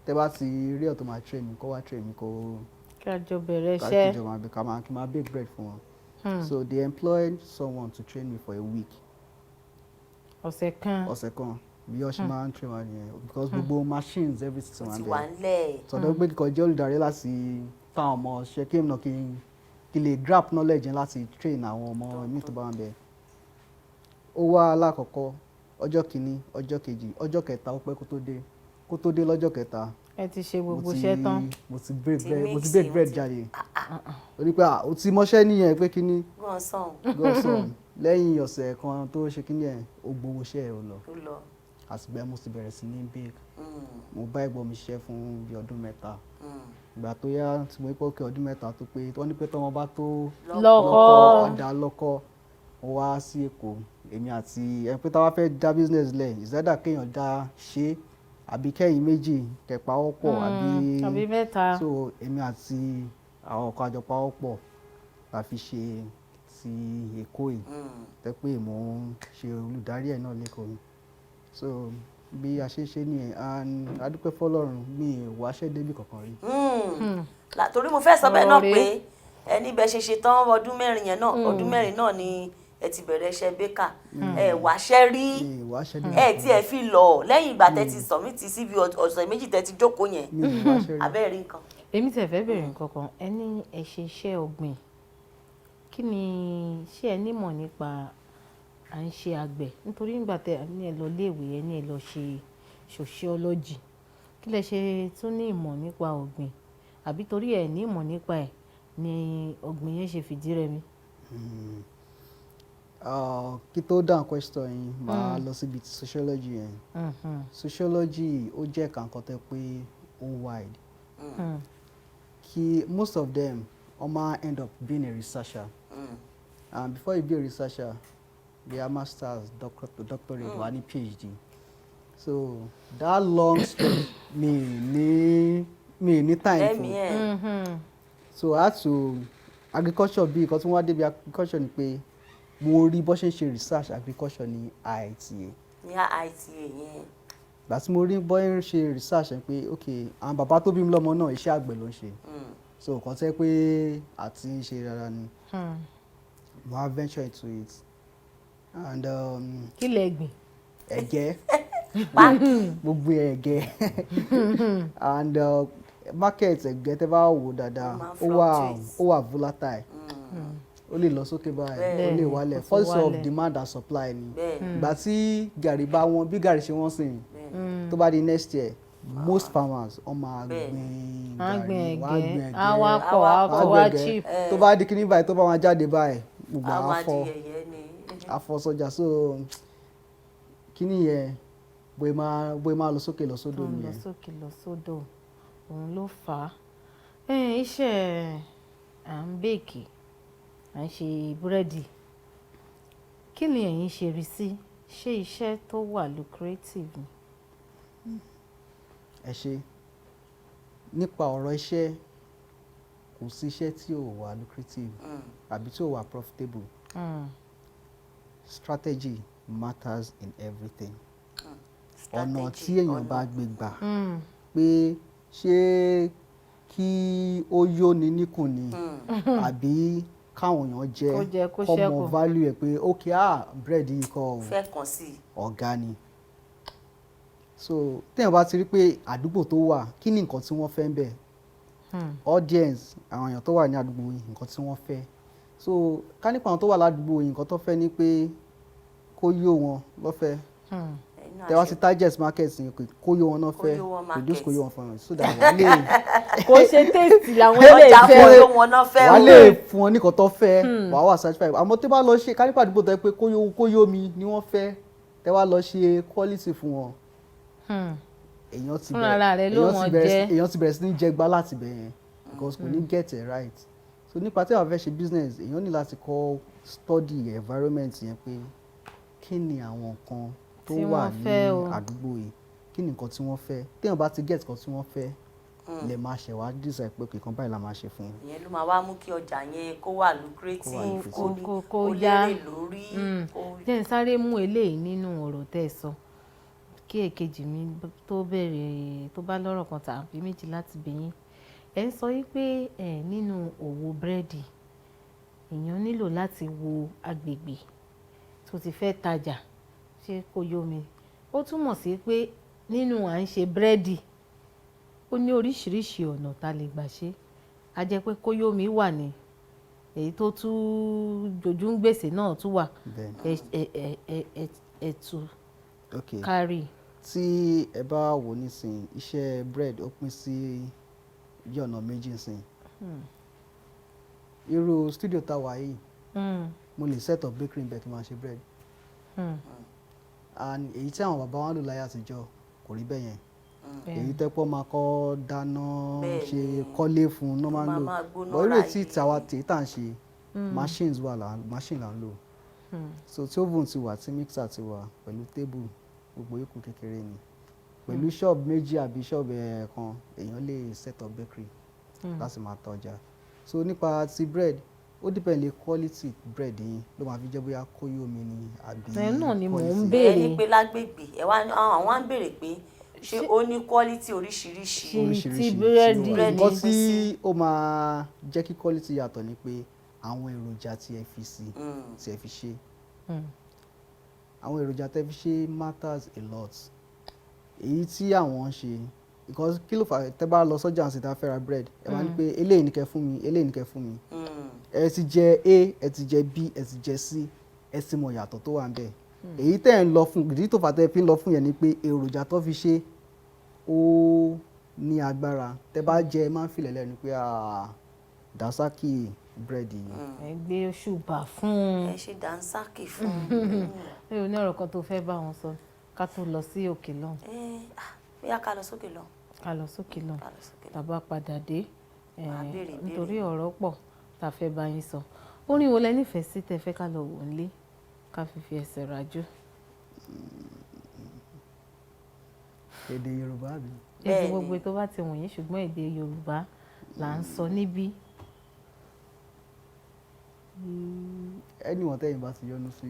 tẹ́ bá ti rí ọ̀ tó máa train mi, kó wá train mi, kó Kí a jọ bẹ̀rẹ̀ ká iṣẹ́. kí jọ máa ká máa kí máa bake bread fún wọn. So they employed someone to train me for a week. Ọ̀sẹ̀ kan. Ọ̀sẹ̀ kan, bí wọ́n ṣe máa ń train wa nìyẹn, because gbogbo machines, everything Ó wà ti ń wà bẹ̀. ńlẹ̀. Sọ̀dọ̀ pé kíkọ jẹ́ olùdarí láti fáwọn ọmọ ṣe kí èmi náà kí n lè grab knowledge yẹn láti train àwọn ọmọ mi tó bá ń bẹ̀. Ó wá alákọ̀ọ́kọ́, ọjọ́ kìíní, ọjọ́ kejì, ọjọ́ kẹta, ó pẹ́ kó tó dé. Kó tó dé lọ́jọ́ kẹta, Ẹ ti ṣe mo gbogbo ti iṣẹ́ tán. Mo ti bake Ti bread, mo ti mix, bake ó bread jáde. Ó ní pé, ah, ó ti mọṣẹ́ nìyẹn, pé kíní. Gbọ́n sàn. Gọ́sàn lẹ́yìn ọ̀sẹ̀ kan tó ṣe kíní ẹ̀, ó gbowó iṣẹ́ ẹ̀, ó lọ. Ó lọ. Àtìgbà mo ti bẹ̀rẹ̀ sí ní bake. Mo bá ẹ̀gbọ́n mi ṣiṣẹ́ fún bí ọdún 3. Ìgbà tó yá tí mo rí pé okay, ọdún 3 tó pé, wọ́n ní pé tọ́mọ bá tó lọ́kọ, ọ̀dà lọ́kọ, mo wá sí Èkó, èmi àti ẹ pé táwa fẹ́ dá business lẹ̀, ìzẹ́dà kéèyàn dá ṣe àbí kẹ́yìn méjì kẹ́ pawọ́pọ̀ àbí àbí mẹ́ta. So èmi àti àwọn ọkọ̀ àjọ pawọ́pọ̀ la fi ṣe ti Èkó yìí, tẹ́ pé mò ń ṣe olùdarí ẹ̀ náà lẹ́kọ̀ọ́. So bí a ṣe ń ṣe nìyẹn, and a dúpẹ́ fọ́lọ́run, mi ì wáṣẹ́ débì kankan rí. Torí mo fẹ́ sọ bẹ́ẹ̀ náà Ọ̀rọ̀ pé ẹni bẹ́ẹ̀ ṣe ṣe tán ọdún 4 yẹn náà, ọdún 4 náà ni ẹ ti bẹ̀rẹ̀ iṣẹ́ baker, ẹ wáṣẹ́ rí. Mi ì wáṣẹ́ débì Ẹ kankan. tí ẹ fi lọ lẹ́yìn ìgbà tẹ́ ti submit CV ọ̀sẹ̀ 2 tẹ́ ti jókòó yẹn. Mi ì wáṣẹ́ rí. Abẹ́rẹ́ rí nǹkan. Èmi tẹ̀ fẹ́ bẹ̀rẹ̀ nǹkan kan. Ẹ ní ẹ ṣe iṣẹ́ ọ̀gbìn, kí ni ṣé ẹ nímọ̀ nípa à ń ṣe àgbẹ̀? Nítorí nígbà tẹ ní ẹ lọ léèwé, ẹ ní ẹ lọ ṣe sociology, kí lẹ ṣe tún ní ìmọ̀ nípa ọ̀gbìn? Àbí torí ẹ ní ìmọ̀ nípa ẹ̀ ni ọ̀gbìn yẹn ṣe fìdí rẹmi? Kí tó dáhùn question yín, màá lọ síbi ti sociology yẹn. Sociology ó jẹ́ ẹ̀ka nǹkan tẹ́ pé ó wide, kí most of them wọ́n máa end up being a researcher, and before you be a researcher, they are masters, doctorate, wà ní PhD. So that long stretch, mi ní time Lẹ́mìí fún. ẹ̀. So I had to agriculture, bí nǹkan tí wọ́n wá débi agriculture ni pé mo rí bó ṣe ń ṣe research agriculture ní IITA. Ní IITA yẹn. Ìgbà tí mo rí bó ṣe ń ṣe research yẹn pé ok, àwọn bàbá tó bí mi lọ́mọ náà, iṣẹ́ àgbẹ̀ ló ń ṣe, so nǹkan tẹ́ pé àti ń ṣe rárá ni mo wá venture into it and Kí lẹ gbìn? Ẹ̀gẹ́, gbogbo ẹ̀gẹ́, and market ẹ̀gẹ́, tẹ́ bá wò dáadáa, Ó máa ń ó wà fluctuate. ó wà volatile, ó lè lọ sókè báyìí, ó lè Bẹ́ẹ̀ni, wálẹ̀. ó tún Force of wálẹ̀. demand and supply ni. Ìgbà tí gàrí bá wọn, bí gàrí ṣe wọ́n sìn, tó bá di next year, most farmers wọ́n máa gbin Wọ́n á gbin gàrí, wọ́n á gbin ẹ̀gẹ́, á wá ẹ̀gẹ́, pọ̀, á Á pọ̀, wọ́n á wá gbin ẹ̀gẹ́. cheap. Tó bá di kíní báyìí, tó bá wọn jáde báyìí, gbogbo A máa di àfọ yẹ̀yẹ́ ni. Àfọ sọjà. So kíní yẹn, bóyá máa lọ sókè lọ sódò Tó ń lọ nìyẹn. sókè lọ sódò, òun ló fà á. Iṣẹ́ à ń bake, à ń ṣe búrẹ́dì, kí ni ẹ̀yin ṣe rí sí? Ṣé iṣẹ́ tó wà lucrative ni? Ẹ ṣe. Nípa ọ̀rọ̀ iṣẹ́, kò sí iṣẹ́ tí ò wà lucrative àbí tí ò wà profitable. Strategy matters in everything. Ọ̀nà tí Strategy, èèyàn ọ̀nà. bá gbé gbà, pé ṣé kí ó yóni níkùn ni àbí káwọn èèyàn jẹ, Kó jẹ, kó kó mọ ṣẹ́kù. value ẹ̀ pé ok, ah, bread yìí kọ́ o, Fẹ́ kàn sí i. ọ̀gá ni. So téèyàn bá ti rí pé àdúgbò tó wà, kí ni nǹkan tí wọ́n fẹ́ ń bẹ̀, audience, àwọn èèyàn tó wà ní àdúgbò yìí, nǹkan tí wọ́n fẹ́. So ká nípa àwọn tó wà ládùúgbò yìí, nǹkan tó fẹ́ ni pé kó yó wọn lọ́fẹ̀ẹ́. Ẹ̀yin náà Tẹ wá ṣe sí target market yẹn, kó yó wọn náà Kó fẹ́ yó wọn produce, kó market. yó wọn fún wọn, so that wọ́n lè Kò ṣe taste làwọn ilé Ọjà ìfẹ́. fún yó wọn náà fẹ́ wàá o. lè fún wọn ní nǹkan tó fẹ́, wàá wà satisfied. Àmọ́ tó bá lọ ṣe, ká nípa àdúgbò tó yẹ pé kó yó, kó yó mi ni wọ́n fẹ́, tẹ wá lọ ṣe quality fún wọn, èèyàn ti Fúnra bẹ̀rẹ̀ ara rẹ̀ ló èèyàn ti wọ́n bẹ̀rẹ̀ jẹ́. Èèyàn ti bẹ̀rẹ̀ sí ní jẹgba láti bẹ̀ yẹn, because kò ní get it right. So nípa tí àwọn fẹ́ ṣe business, èèyàn ní láti kọ́ study environment yẹn pé kí ni àwọn nǹkan tó Tí wà wọ́n ní fẹ́ o. àdúgbò yìí, kí ni nǹkan tí wọ́n fẹ́. Téèyàn bá ti get nǹkan tí wọ́n fẹ́, lè máa ṣẹ̀ wá decide pé kìkan báyìí la máa ṣe fún un. Ìyẹn ló máa wá mú kí ọjà yẹn kó wà lucrative, Kó wà lucrative. kó ní Kó kó yá. lérè lórí. Jẹ́ n sáré mú eléyìí nínú ọ̀rọ̀ tẹ́ ẹ sọ kí èkejì mi tó bẹ̀rẹ̀, tó bá lọ́rọ̀ kan tàbí méjì láti bi yín. Ẹ ń sọ wípé ẹ nínú òwò búrẹ́dì, èèyàn nílò láti wo agbègbè tó ti fẹ́ tajà, ṣé kó yó mi. Ó túmọ̀ sí pé nínú à ń ṣe búrẹ́dì, ó ní oríṣiríṣi ọ̀nà tá a lè gbà ṣe. A jẹ́ pé kó yó mi wà ní èyí tó tún jojú ń gbèsè náà tún wà. Bẹ́ẹ̀ni. Ẹ tú kárì. Tí ẹ bá wò nísìnyí, iṣẹ́ bread ó pín sí bí ọ̀nà méjì nísìnyí. Irú studio tá a wà yìí, mo lè set up bakery níbẹ̀ kí n máa ṣe bread. And èyí tí àwọn bàbá wa ń lò láyé àtijọ́ kò rí bẹ́ẹ̀ yẹn. Èyí tẹ́pọ̀ máa kọ́ dáná ṣe kọ́lé fún un náà máa ń Máa lò. máa gbóná But irú èyí tí ráyè. tàwa tí tá à ń ṣe, machines wà, là machine là ń lò. So tí oven ti wà, tí mixer ti wà, pẹ̀lú table, gbogbo yòókù kékeré ni. Pẹ̀lú shop méjì àbí shop kan, èèyàn lè set up bakery láti máa ta ọjà. So nípa ti bread, ó depend lé quality bread yín ló máa fi jẹ́ bóyá kó yó mi ni àbí Ẹ náà ni mò ń quality. béèrè. Ẹ ní pé lágbègbè ẹ wá, àwọn á ń béèrè pé ṣé ó ní quality oríṣiríṣi? Ṣé Oríṣiríṣi ti tí ó búrẹ́dì wà. Búrẹ́dì Nǹkan pín tí sí. ó máa jẹ́ kí quality yàtọ̀ ni pé àwọn èròjà tí ẹ fi sí, tí ẹ fi ṣe, àwọn èròjà tẹ́ fi ṣe matters a lot. Èyí tí àwọn ń ṣe, because kí ló fà á tẹ́ bá lọ sọ́jà àti tá a fẹ́ ra bread, ẹ máa ní pé eléyìí ní kẹ́ fún mi, eléyìí ní kẹ́ fún mi. Ẹ ti jẹ A, ẹ ti jẹ B, ẹ ti jẹ C, ẹ ti mọ ìyàtọ̀ tó wà ń bẹ̀. Èyí tẹ́ ẹ̀ ń lọ fún, ìdí tó fà tẹ́ fi ń lọ fún yẹn ni pé èròjà tó fi ṣe ó ní agbára. Tẹ́ bá jẹ, ẹ máa ń filẹ̀ lẹ́nu pé, "Ah, Dasaki bread yìí." Ẹ gbé ṣùbà fún un. Ẹ ṣe dànsákì fún un. Ẹ ò ní ọ̀rọ̀ kan tó fẹ́ bá wọn sọ ká tó lọ sí òkè lọ́hùn? Ẹ, ah, bóyá ká lọ sókè lọ. Ká lọ sókè lọ́hùn. Ká lọ sókè lọ. Tá bá padà dé, Màá béèrè ìbéèrè. nítorí ọ̀rọ̀ pọ̀ tá a fẹ́ bá yín sọ. Orin wo lẹ nífẹ̀ẹ́ sí tẹ́ fẹ́ ká lọ wò nílé, ká fi fi ẹsẹ̀ rajó? Èdè Yorùbá mi. Èdè gbogbo tó bá ti wù yín, ṣùgbọ́n èdè Yorùbá là ń sọ níbí. Anyone tẹ́yìn bá ti yọ́nú sí.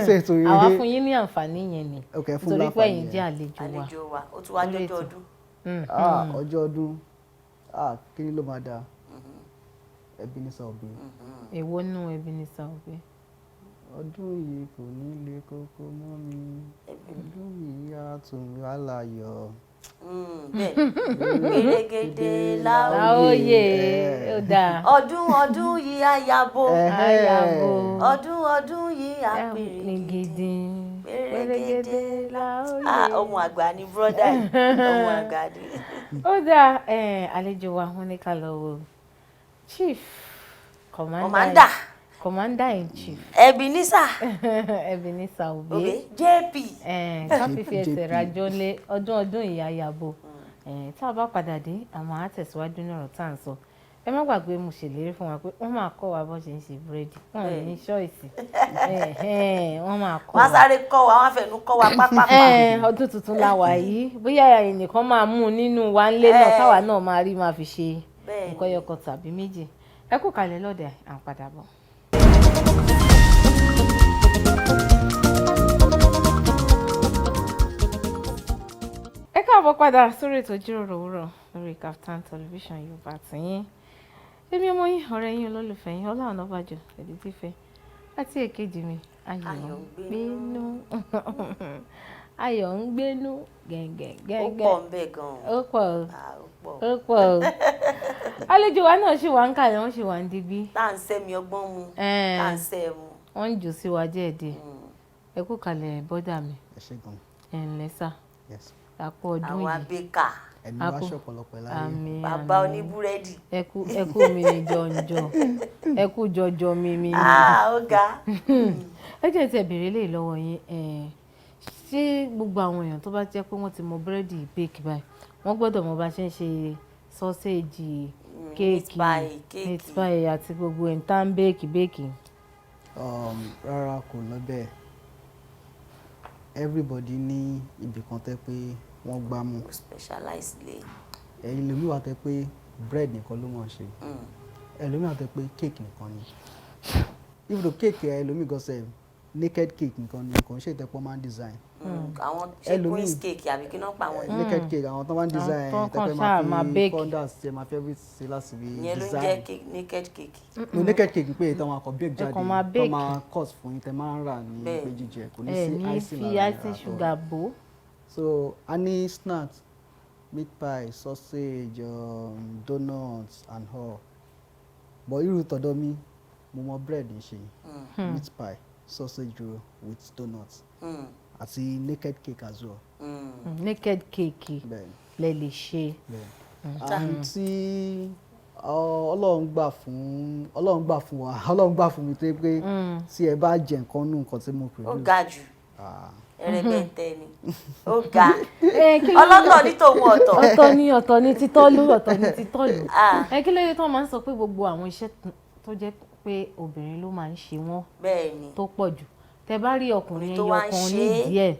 Ṣé ètò Àwa fún yín ní àǹfààní yẹn ni, Ok, fún nítorí pé láǹfààní ẹ̀yin yẹn. jẹ́ àlejò wa. Àlejò wa, ó tún wá Lórí jọjọ ètò. ọdún. Ah, ọjọ́ ọdún, ah, kí ni ló máa dáa? Ebenezer Obey. Èwo nú Ebenezer Obey? Ọdún yìí kò ní le kókó mọ́ mi, ọdún yìí á tún wá láyọ̀. Bẹ́ẹ̀, gbèrègèdè láòyè. Láòyè, ó dáa. Ọdún ọdún yìí á yabo. Àyàbò. Ọdún ọdún yìí á pèrègèdè. Gidi. Pèrègèdè. Pèrègèdè láòyè. Ah, ọmọ àgbà ni brother yìí, ọmọ àgbà ni. Ó dáa, àlejò wa, wọn ní ká lọ wo chief commander, Commander. Commander in chief. Ebenezer. Ebenezer Obey. Obey JP. Ká fífi ẹsẹ̀ JP. rajó lé ọdún ọdún ìyá yàbò. Tá a bá padà dé, àmọ́ á tẹ̀síwájú ní ọ̀rọ̀ tá à ń sọ. Ẹ má gbàgbé, mo ṣèlérí fún wa pé wọ́n máa kọ́ wa bó ṣe ń ṣe búrẹ́dì. Wọn ò ní choice, wọ́n máa kọ́ Wọ́n á wa. sáré kọ́ wa, wọ́n á fẹnu kọ́ wa pápápá. Ọdún tuntun la wà yìí, bóyá ẹnìkan máa mú un nínú wa ńlé náà, táwa náà máa rí máa fi ṣe nǹkan ẹyọkan tàbí méjì. Ẹ kú kalẹ̀ lọ́dẹ̀, à ń padà bọ̀. Ẹ káàbọ̀ padà sórí ètò ìjíròrò òwúrọ̀ lórí Kaftan Television Yorùbá tìyín. Èmi ọmọ yín, ọ̀rẹ́ yín, olólùfẹ́ yín, Ọlá Ọ̀nàbàjọ Èdìtìfẹ́, àti èkejì mi, Ayọ̀ Ayọ̀ngbénú. Gbénú. Ayọ̀ ń gbénú gẹ̀ǹgẹ̀ Ó gẹ̀ǹgẹ̀. pọ̀ ń bẹ̀ gan-an. Ó pọ̀ o. Ah, ó pọ̀. Ó pọ̀ o. Àlejò wa náà ṣì wà ń kàlẹ̀, wọ́n ṣì wà ń digbí. Tá à ń sẹ́mi ọgbọ́n mu, tá à ń sẹ́ mu. Wọ́n ń jù sí wa díẹ̀díẹ̀. Ẹ kú kalẹ̀, bọ́dà mi. Ẹ ṣé gan. Ẹ ǹlẹ́ sà. Yes. Àpò ọdún Àwa yìí. baker. Ẹ̀mí wa ṣọ̀pọ̀lọpọ̀ láyé. Àmín. Bàbá Àmín. oníbúrẹ́dì. Ẹ kú, ẹ kú mi ní jọ̀njọ̀, ẹ kú jọjọ mi mi. Ah, ó ga. Ẹ jẹ́ tí ẹ béèrè lè lọ́wọ́ yín, ṣé gbogbo àwọn èèyàn tó bá jẹ́ pé wọ́n ti mọ búrẹ́dì bake báyìí, wọ́n gbọ́dọ̀ mọ bá ṣe ń ṣe sausage, Meat kéèkì, pie, kéèkì? Meat pie àti gbogbo ẹ̀ ń tá ń bake bake. Rárá, kò lọ bẹ́ẹ̀. Everybody ní ibì kan tẹ́ pé wọ́n gbá mú. Specialize lé. Ẹ̀yin lómi wà tẹ́ pé bread nìkan ló mọ̀ ṣe. Ẹlòmíì wà tẹ́ pé cake nìkan ni. Even though cake ẹlòmíì gan sef, naked cake nìkan ni, kò ń ṣe ìtẹ́pọ̀ máa ń design. Àwọn ṣe queen's cake àbí kí náà pa àwọn yẹn? Naked cake, àwọn tó máa ń design Tó kàn tẹ́pẹ́ ṣáà máa máa fi bake. fondant ṣe, máa fi everything ṣe láti fi Ìyẹn ló ń design. jẹ́ cake, naked cake. No, naked cake pé ìtàn máa kọ bake jáde, kàn máa tó bake. máa cut fún yín, tẹ máa ń rà ní pé jíjẹ kò ní Ẹ sí ní icing fi lára rẹ̀ icing at all. sugar bò ó. So a ní snacks, meat pie, sausage, donuts and all. But irú tọ̀dọ̀ mi, mo mọ bread ń ṣe, meat pie, sausage roll with donuts àti naked cake as well. Naked cake Bẹ́ẹ̀ni. lẹ lè ṣe. Bẹ́ẹ̀ni. And tí Ọlọ́run gbà fún wa, Ọlọ́run gbà fún mi tó yẹ pé tí ẹ bá jẹ nǹkan nù nǹkan tí mo Ó produce. ga jù. Ah, Ẹrẹbẹntẹ ni. Ó ga. Ẹ, kí ló Ọlọ́tọ̀ ní tòun ọ̀tọ̀. Ọ̀tọ̀ ni, ọ̀tọ̀ ni títọ́lú, ọ̀tọ̀ ni títọ́lù. Ah. Ẹ kí ló dé tí wọ́n máa ń sọ pé gbogbo àwọn iṣẹ́ tó jẹ́ pé obìnrin ló máa ń ṣe wọ́n Bẹ́ẹ̀ ni. tó pọ̀ jù, tẹ bá rí ọkùnrin Tó ẹyọ wá ń kan ṣe é. nídìí ẹ̀,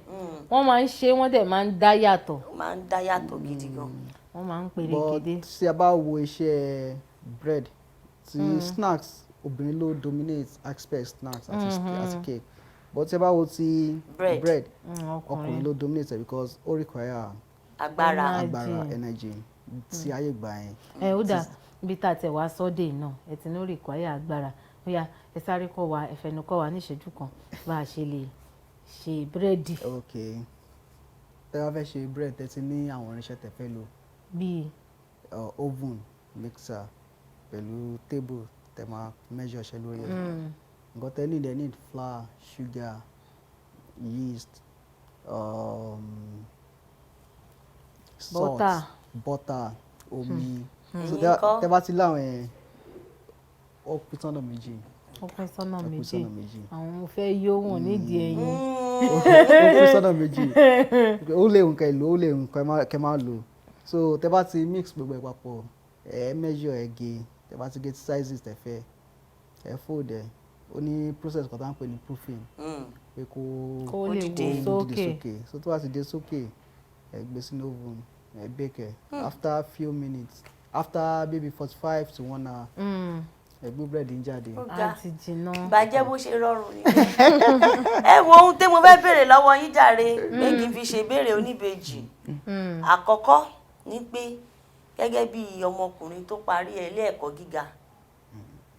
wọ́n máa ń ṣe, wọ́n dẹ̀ máa ń dá yàtọ̀? Ó máa ń dá yàtọ̀ gidi gan. Wọ́n máa ń but perégedé. tí a bá wo iṣẹ́ bread ti snacks, obìnrin ló dominate aspect snacks àti cake, but tí a bá wo ti Bread. bread, ọkùnrin ọkùnrin ló dominate ẹ̀ because ó require Agbára. Energy. agbára, energy tí ayé gbà yẹn. Ẹ ó dà, ibi tá a tẹ̀ wá sọ́dẹ̀ náà, ẹ ti ní ó require agbára. Ó yá, ẹ sáré kọ́ wa, ẹ fẹnu kọ́ wa ní ìṣẹ́jú kan bá a ṣe lè ṣe búrẹ́dì. Ok, tẹ́ bá fẹ́ ṣe bread, tẹ́ ti ní àwọn irinṣẹ́ tẹ́ fẹ́ lò, Bíi? Oven, mixer pẹ̀lú table tẹ́ máa measure ṣe lórí ẹ̀. Nǹkan tẹ́ need, ẹ need flour, sugar, yeast, salt, Butter. butter, omi. So Ẹ̀yin tẹ́ ńkọ́? tẹ́ bá ti láwọn yẹn, ó pín sọ́nà méjì. Ó pín sọ́nà Ó pín méjì. sọ́nà méjì. Àwọn mo fẹ́ yó wọn nídìí ẹyin. Ó pín sọ́nà méjì. Ó lè nǹkan èlò, ó lè nǹkan kẹ́ máa lò. So tẹ́ bá ti mix gbogbo ẹ̀ papọ̀, ẹ measure, ẹ gé. Tẹ́ bá ti gé sizes tẹ́ fẹ́, ẹ fold ẹ. Ó ní process kan tá à ń pè ní proofing, pé kó Kó lè dìde. wò kó dìde sókè. Sókè. So tó bá ti dé sókè, ẹ gbé sínú oven, ẹ bake ẹ. After few minutes, after maybe 45 to one hour, ẹ gbé bread yín jáde. Ó Á ga. ti jiná. Ìbàjẹ́ bó ṣe rọrùn ni. Ẹ wo ohun tí mo fẹ́ béèrè lọ́wọ́ yín jàre, pé kí n fi ṣe béèrè oníbejì. Àkọ́kọ́ ni pé gẹ́gẹ́ bí ọmọkùnrin tó parí ilé ẹ̀kọ́ gíga,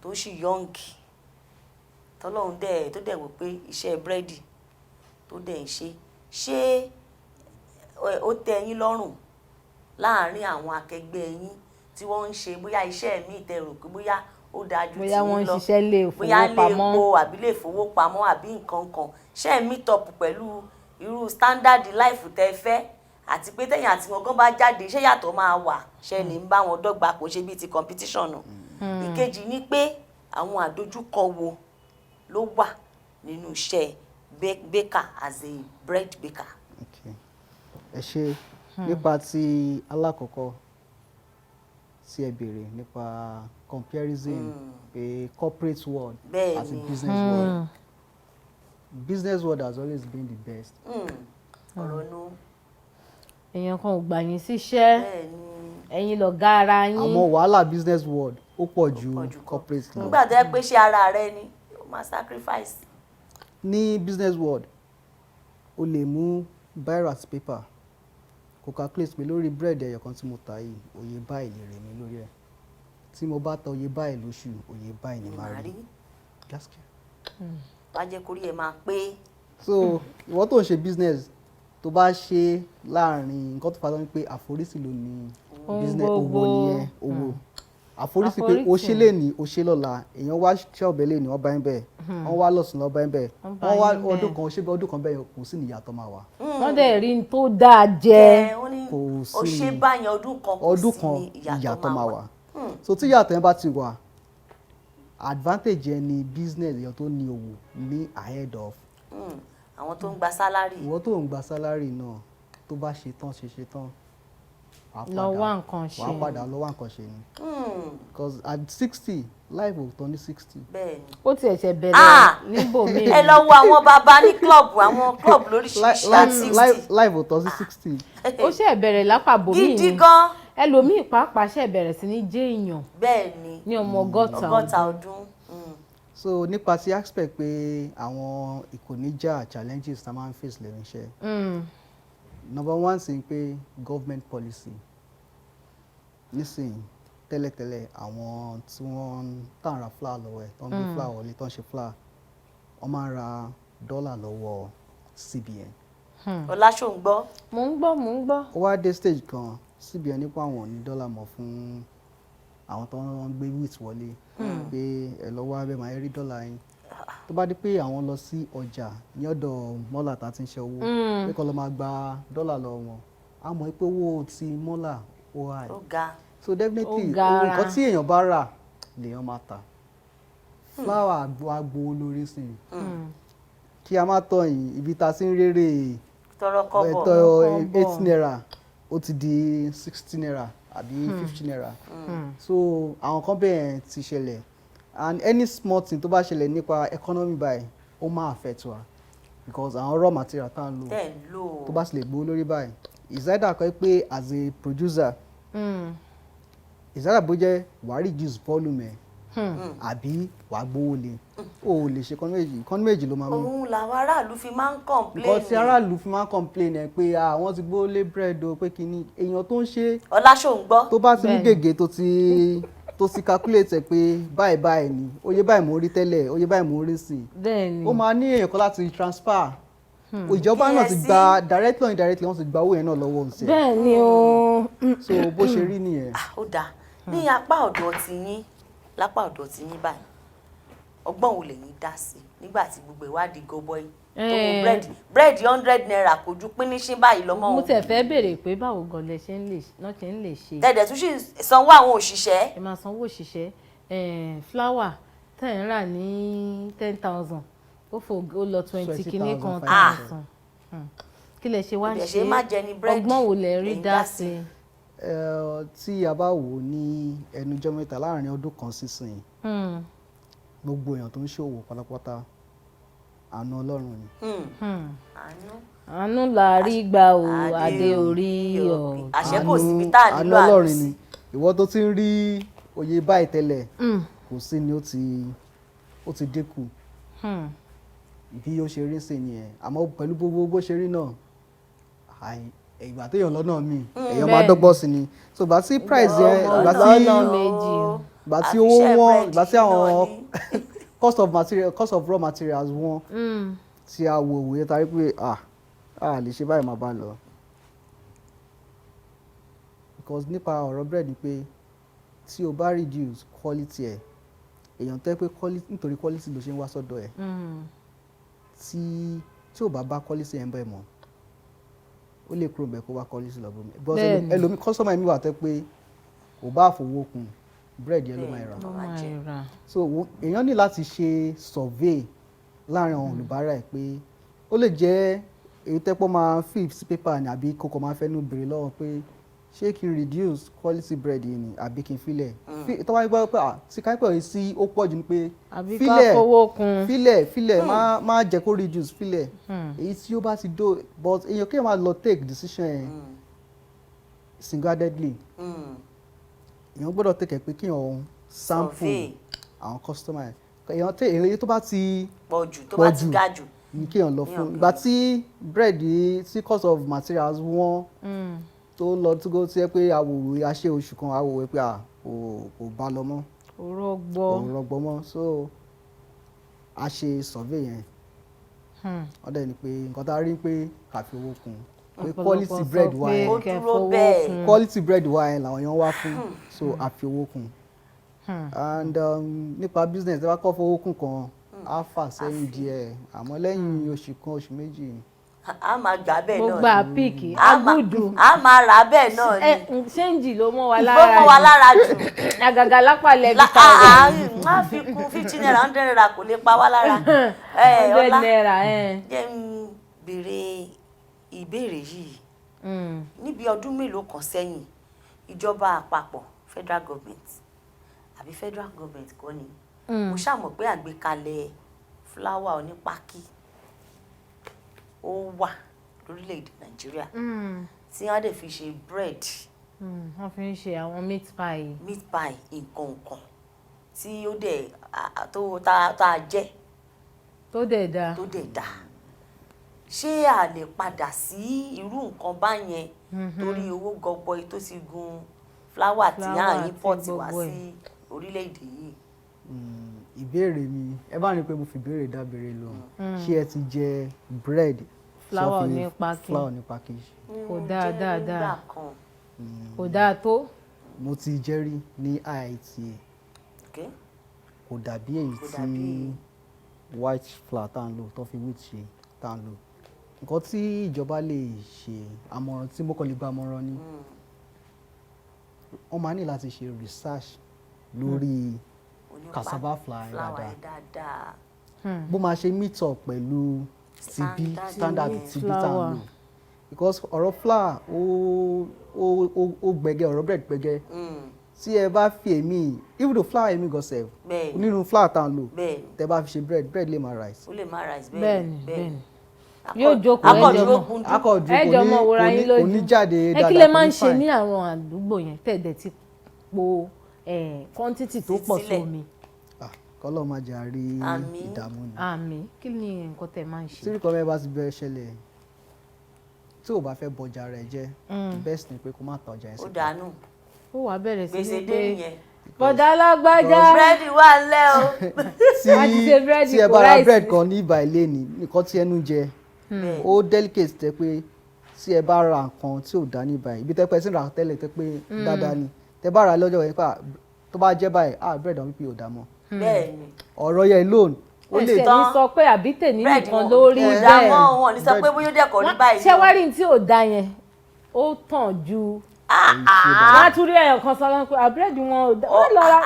tó sì young, tọ́lọ́run dẹ̀ tó dẹ̀ wò pé iṣẹ́ búrẹ́dì tó dẹ̀ ń ṣe, ṣé ó tẹ́ yín lọ́rùn láàárín àwọn akẹgbẹ́ yín tí wọ́n ń ṣe bóyá iṣẹ́ míì tẹ́ rò pé bóyá ó dáa ju Bóyá tiyín wọ́n ń lọ, ṣiṣẹ́ lé bóyá lè ìfowópamọ́. epo àbí lè fowópamọ́ àbí nǹkan kan, ṣé ẹ meet up pẹ̀lú irú standard life tẹ́ fẹ́, àti pé tẹ̀yìn àti wọn gan bá jáde, ṣé yàtọ̀ máa wà, ṣé lè ń bá wọn dọ́gba, kò ṣe bíi ti competition nù? Ìkejì ni pé àwọn àdójúkọ wo ló wà nínú iṣẹ́ baker, as a bread baker? Okay. Ẹ ṣe. Nípa ti alákọ̀ọ́kọ́ tí ẹ béèrè nípa comparison pé corporate world àti business world, business world has always been the best. Ọ̀rọ̀ nu. Èèyàn kan ò gbà yín síṣẹ́, ẹ̀yin lọ̀gá ara yín. Àmọ́ wàhálà business world ó pọ̀ ju Pọ̀ ju corporate lọ. Nígbà tó yẹ pé ṣé ara rẹ ni ó máa sacrifice. Ní business world, o lè mú biro àti paper, kò calculate pé lórí bread ẹyọ kan tí mo tà yìí, oye báyìí lè rè mí lórí ẹ̀. Tí mo bá ta oye báyìí lóṣù, oye báyìí ni màá màá rí. rí. Gaskia. Wá jẹ́ kórí ẹ̀ máa pé. So ìwọ tó ń ṣe business Tó bá ṣe láàrin nǹkan tó fà á ní pé àforítì ló ní Ohun business, owó gbogbo. nìyẹn. Owó, àforítì pé o ṣe Àforítì. lè ní o ṣe lọ́la, èèyàn wá ṣọ́ọ̀bù lè ní wọ́n bá ń bẹ̀, wọ́n wá lọ́sùn lọ́ bá ń bẹ̀, Wọ́n bá wọ́n wá yín bẹ̀. ọdún kan, ṣé bí ọdún kan bẹ́ẹ̀ kò sí níyàtọ̀ máa wà. Wọ́n dẹ̀ rí n tó dáa jẹ. Ẹ, ó ní Kò ó sí ṣe ní- báyẹn ọdún kan, kò ọdún sí kan ní ìyàtọ̀ máa wà. So tí ìyàtọ̀ yẹn bá ti wà, advantage yẹn ni business èèyàn tó ní òwò ní ahead of Àwọn tó ń gba salary. Ìwọ tó ń gba salary náà, tó bá ṣe tán, ṣe tán, wàá Lọ padà- wá nǹkan ṣe. Wàá padà lọ wá nǹkan ṣe ni, because at 60, life ò tán ní 60. Bẹ́ẹ̀ ni. Ó tiẹ̀ ṣe bẹ̀rẹ̀ Ah! níbòmíì. Ẹ lọ wo àwọn bàbá ní club, àwọn club lóríṣiríṣi at 60. Life ò tán sí 60. Ó ṣe bẹ̀rẹ̀ lápàbòmíì Gidi ni. gan. Ẹlòmíì pàápàá ṣe bẹ̀rẹ̀ sí ní jẹ́ èèyàn Bẹ́ẹ̀ ni. ní ọmọ 60 60 ọdún. ọdún. So nípa ti aspect pé àwọn ìkòníjà, challenges tá a máa ń face lẹ́nu iṣẹ́, number one sì ni pé government policy nísìnyí. Tẹ́lẹ̀tẹ́lẹ̀, àwọn tí wọ́n ń tàn ra flour lọ́wọ́ ẹ̀, tó ń gbé flour wọlé, tó ń ṣe flour, wọ́n máa ń ra dọ́là lọ́wọ́ CBN. Ọláṣóńgbọ́. Mò ń gbọ́, mò ń gbọ́. Ó wá dé stage kan, CBN nípa àwọn ò ní dọ́là mọ́ fún àwọn tó ń gbé wheat wọlé, pé ẹ lọ wá bẹ́ẹ̀ máa rí dọ́là yín. Tó bá dé pé àwọn lọ sí ọjà ní ọ̀dọ̀ mọ́là tá a ti ń ṣe owó, pé kọ́ lọ máa gba dọ́là lọ́wọ́ wọn, a mọ̀ pé owó ti mọ́là ó high. Ó ga. So definitely, Ó gara. owó nǹkan tí èèyàn bá rà lèèyàn máa tà. Flour wa gbowó lórí sí i, kí a má tọ̀ yín, ibi tá a ti ń rérè Tọrọ kọ́bọ̀. ẹ̀tọ́ Kọ́bọ̀. ₦8 ó ti di ₦60 àbí ₦50. So àwọn kan bẹ́ẹ̀ ti ṣẹlẹ̀, and any small thing tó bá ṣẹlẹ̀ nípa economy báyìí, ó máa affect wa, because àwọn raw material tá à ń lò, Tẹ̀ ń lò. tó bá sì lè gbówó lórí báyìí, is either kọ́ pé as a producer, is either bó jẹ́ wàá reduce volume ẹ̀ àbí wàá gbówó lé. O ò lè ṣe kọ́nú méjì, kọ́nú méjì ló máa mú. Òun làwọn aráàlú fi máa ń complain. Nǹkan tí aráàlú fi máa ń complain ẹ pé, ah, wọ́n ti gbówó lé bread o, pé kíní èèyàn tó ń ṣe Ọláṣóńgbọ́. tó bá ti mú Bẹ́ẹ̀ni. gègé, tó ti calculate ẹ pé báyìí báyìí ni oye báyìí mò ń rí tẹ́lẹ̀, oye báyìí mò ń rí sí i, ó máa ní èèyàn kan láti transfer. Ìjọba náà ti PSC. gba directly or indirectly, wọ́n ti gba owó yẹn náà lọ́wọ́ ọ̀sẹ̀. Bẹ́ẹ̀ ni o. So bó ṣe rí nìyẹn. Ah, ó dáa. Ní apá ọ̀dọ̀ ti yín, lápá ọ̀dọ̀ ti yín báyìí, ọgbọ́n wo lẹ̀yin dá sí nígbà tí gbogbo ìwádìí gọbọi tó mú búrẹ́dì ₦100 kò ju píníṣín báyìí lọ́mọ́ Mo o? tiẹ̀ fẹ́ béèrè pé báwo gan lẹ ṣe ń lè náà ṣe ń lè ṣe. Tẹ̀dẹ̀ tún sì sanwó àwọn òṣìṣẹ́. Ẹ máa sanwó òṣìṣẹ́. Flour tẹ̀ ń rà ní 10,000, ó fò, ó lọ twenty kìíní kan 20,500. thousand. Kí lẹ ṣe wá Kò dẹ̀ ṣe? ṣe má jẹ ní búrẹ́dì Ọgbọ́n wo lẹ rí lẹ̀yin dá dá sí i? Tí a bá wò ó ní ẹnujọ́ mẹ́ta, láàrin ọdún kan sísìn, gbogbo èèyàn tó ń ṣòwò pátápátá, àánú Ọlọ́run ni. Àánú. Àánú la rí gbà o, adé orí ọ̀. Àṣẹ kò síbi tá a Àánú nílò àánú Ọlọ́run sí. ni. Ìwọ tó ti ń rí oye báyìí tẹ́lẹ̀, kò sí ni, ó ti dínkù. Bí ó ṣe rí sí nìyẹn. Àmọ́ pẹ̀lú gbogbo bó ṣe rí náà, ìgbà téèyàn lọ́nà míì, èèyàn máa dọ́gbọ́n sí ni. So ìgbà tí price yẹn, ìgbà tí Lọ́nà méjì. ìgbà tí owó Àfiṣẹ́ wọ́n, búrẹ́dì ìgbà tí àwọn náà ní. cost of material, cost of raw materials wọ́n, tí a wo òwe ta rí pé, ah, a lè ṣe báyìí máa bá lọ, because nípa ọ̀rọ̀ bread ni pé tí o bá reduce quality ẹ̀, èèyàn tẹ́ pé quality, nítorí quality ló ṣe ń wá sọ́dọ̀ ẹ̀, tí ò bá bá quality ẹ̀ ń bẹ̀ mọ́, ó lè kúrò bẹ́ẹ̀ kó wá quality lọ bómi. Because ẹlòmí, customer mi wà tẹ́ pé kò bá fowó kún, bread yẹn ló máa rà. Ló máa rà. So èèyàn ní láti ṣe survey láàrin àwọn olùbárà ẹ̀, pé ó lè jẹ́ èyí tẹ́pọ̀ máa fi sí paper ni, àbí kókò máa fẹ́nu béèrè lọ́wọ́ pé ṣé kí n reduce quality bread yìí ni àbí kí n filẹ̀. Tó bá gbọ́ pé, ah, tí kápẹ́ yìí sí ó pọ̀ jù ni pé Àbí ká filẹ̀, fowó kún. Filẹ̀, filẹ̀, má jẹ́ kó reduce, filẹ̀ èyí tí ó bá ti dó. But èèyàn kéèyàn máa lọ take decision yẹn single-handedly, èèyàn gbọ́dọ̀ take ẹ̀ pé kéèyàn sample Survey. àwọn customer ẹ̀. Èèyàn tẹ èyí tó bá ti Pọ̀ jù, tó bá pọ̀ ti jù ga jù. ní kéèyàn lọ Kéèyàn fún. Ìgbà tí bread yìí, tí cost of materials wọ́n, tó lọ tó tó yẹ pé àwòwé aṣẹ oṣù kan, àwòwé pé à kò bá lọ mọ́. Rọgbọ. Kò rọgbọ mọ́. So a ṣe survey yẹn. Wọ́n dẹ̀ ní pé nǹkan tá a rí pé ká fi owó kún, pé Ọ̀pọ̀lọpọ̀ quality sọ bread wa pé yẹn, Ó kẹ́ dúró fowó bẹ́ẹ̀. kún. Quality bread wa yẹn làwọn èèyàn wá fún, so a fi owó kún. And nípa business, ẹ bá kọ́ fowó kún kan, á fà sẹ́yìn díẹ̀, àmọ́ lẹ́yìn oṣù kan, oṣù 2, A máa gbà bẹ́ẹ̀ náà Gbogbo ni. àpíìkì agúdù. A máa rà bẹ́ẹ̀ náà ni. Ṣéǹjì ló mọ́ wa Ló lára mọ́ wa jù. lára jù. Àgàgà lápàlẹ̀ bí táwọn Má fi kún ₦50, ₦100 kò lè pa wá lára. Ẹ, hundred Ọlá, naira ẹ. jẹ́ n béèrè ìbéèrè yìí. Níbi ọdún mélòó kan sẹ́yìn, ìjọba àpapọ̀, federal government, àbí federal government kọ́ ni, mo ṣàmọ̀ pé àgbékalẹ̀ fúláwà onípákí ó wà lórílẹ̀‐èdè Nàìjíríà tí wọ́n dẹ̀ fi ṣe bread. Wọ́n fi ń ṣe àwọn meat pie. Meat pie, nǹkan nǹkan tí ó dẹ̀ tó tá a jẹ́ tó dẹ̀ dáa. Tó dẹ̀ dá. Ṣé a lè padà sí irú nǹkan báyẹn, torí owó gọbọi tó ti gun fúláwà tí à Flour ń import àti wá gbogbo ẹ̀. sí orílẹ̀-èdè yìí? Ìbéèrè mi, ẹ bá ní pé mo fi ìbéèrè dábèrè lọ, ṣé ẹ ti jẹ bread tí wọ́n Flour fi ní pákí. Flour ní pákí ṣe? Kò dáa Jẹ́ dáadáa. nígbà kan. Kò dáa tó. Mo ti jẹ rí ní IITA. Kò dàbí èyí Kò tí dàbí. white flour tá à ń lò, tó fi wheat ṣe, tá à ń lò. Nǹkan tí ìjọba lè ṣe, àmọ̀ràn tí mo kàn lè gba àmọ̀ràn ni, wọ́n máa ní láti ṣe research lórí cassava flour yẹn flour dáadáa, yẹn dáadáa. Bó máa ṣe meet up pẹ̀lú tibí, Standard standard yẹn. tibí tá à ń Flour. lò, because ọ̀rọ̀ flour ó gbẹgẹ́, ọ̀rọ̀ bread gbẹgẹ́. Tí ẹ bá fi èmi, even though flour èmi gan sef, nínú flour tá à ń lò, tẹ bá fi ṣe bread, bread lè máa rise. Ó lè má rise. Bẹ́ẹ̀ni. Bẹ́ẹ̀ni. Bẹ́ẹ̀ni, yóò jókòó, ẹ jọ Akọ̀dúró mọ̀. gúndú. Akọ̀dù Ẹ jọ mọ̀ wòra yín kò ní lójú. jáde Ẹ dáadáa, kí lẹ kò máa ní ń ṣe fine. ní àwọn àdúgbò yẹn tẹ̀dẹ̀ ti po quantity tó pọ̀ Sílẹ̀. sómi? Ah, kọ́lọ́ máa jà rí Àmín. ìdààmú ni. Àmì kí ni nǹkan tẹ̀ máa ń ṣe? Tí nǹkan bẹ́ẹ̀ bá ti bẹ̀rẹ̀ ṣẹlẹ̀, tí ò bá fẹ́ bọjà rẹ̀ jẹ́, the best ni pé kó má ta ọjà yẹn Ó síta. dànù. Ó wàá bẹ̀rẹ̀ sí Gbèsè ní dé pé nìyẹn. bọ̀dá alágbájá. Búrẹ́dì wà ńlẹ̀ o. Tí A ti ṣe búrẹ́dì, tí ẹ kò bá ra rice. bread kan ní ìbà ilé ní nǹkan tí ẹnu jẹ, ó delicate, tẹ pé tí ẹ bá ra nǹkan tí ò dá ní báyìí, ibi tẹ pé tí ń ra tẹ́lẹ̀, tẹ pé dáadáa ni, tẹ bá ra lọ́jọ́ yẹn pa, tó bá jẹ́ báyìí, ah, bread àwọn pípé ò dá mọ́. Ọ̀rọ̀ yẹn alone ó lè Ẹsẹ̀ ní tán. sọ pé àbí tèmi Búrẹ́dì nìkan wọn lórí kò dá bẹ́ẹ̀. mọ́, wọn ò ní sọ pé bóyá ó dẹ̀kọ̀ rí báyìí. Ṣé wá rí ní tí ò da yẹn, ó tàn ju wọ́n á tún rí ẹ̀yàn kan sọ wọn pé búrẹ́dì wọn ò dá, wọ́n lọ ra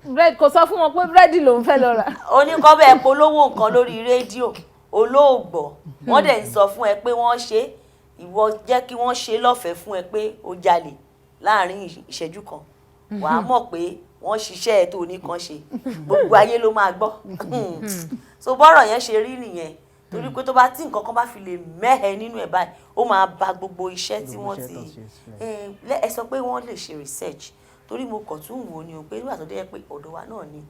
búrẹ́dì, kò sọ fún wọn pé búrẹ́dì lòún fẹ́ lọ rà. Oníkọ́ bẹ́ẹ̀ polówó nǹkan lórí rédíò olóògbọ̀, wọ́n dẹ̀ ń sọ fún ẹ pé wọ́n ṣe é, ìwọ jẹ́ kí wọ́n ṣe lọ́fẹ̀ẹ́ fún ẹ pé ó jalè láàrin ìṣẹ́jú kan, wàá mọ̀ pé wọ́n ṣiṣẹ́ ẹ̀ tó oníkan ṣe, gbogbo ayé ló máa gbọ́. So bọ́rọ̀ yẹn ṣe rí nìyẹn, torí pé tó bá tí nǹkan kan bá fi lè mẹ́hẹ nínú ẹ̀ báyìí, ó máa ba gbogbo iṣẹ́ tí Gbogbo wọ́n iṣẹ́ ti tó ṣe sílẹ̀. Ẹ sọ pé wọ́n lè ṣe research, torí mo kàn tún wò ó ni o pé nígbà tó dé pé ọ̀dọ̀ wa náà ni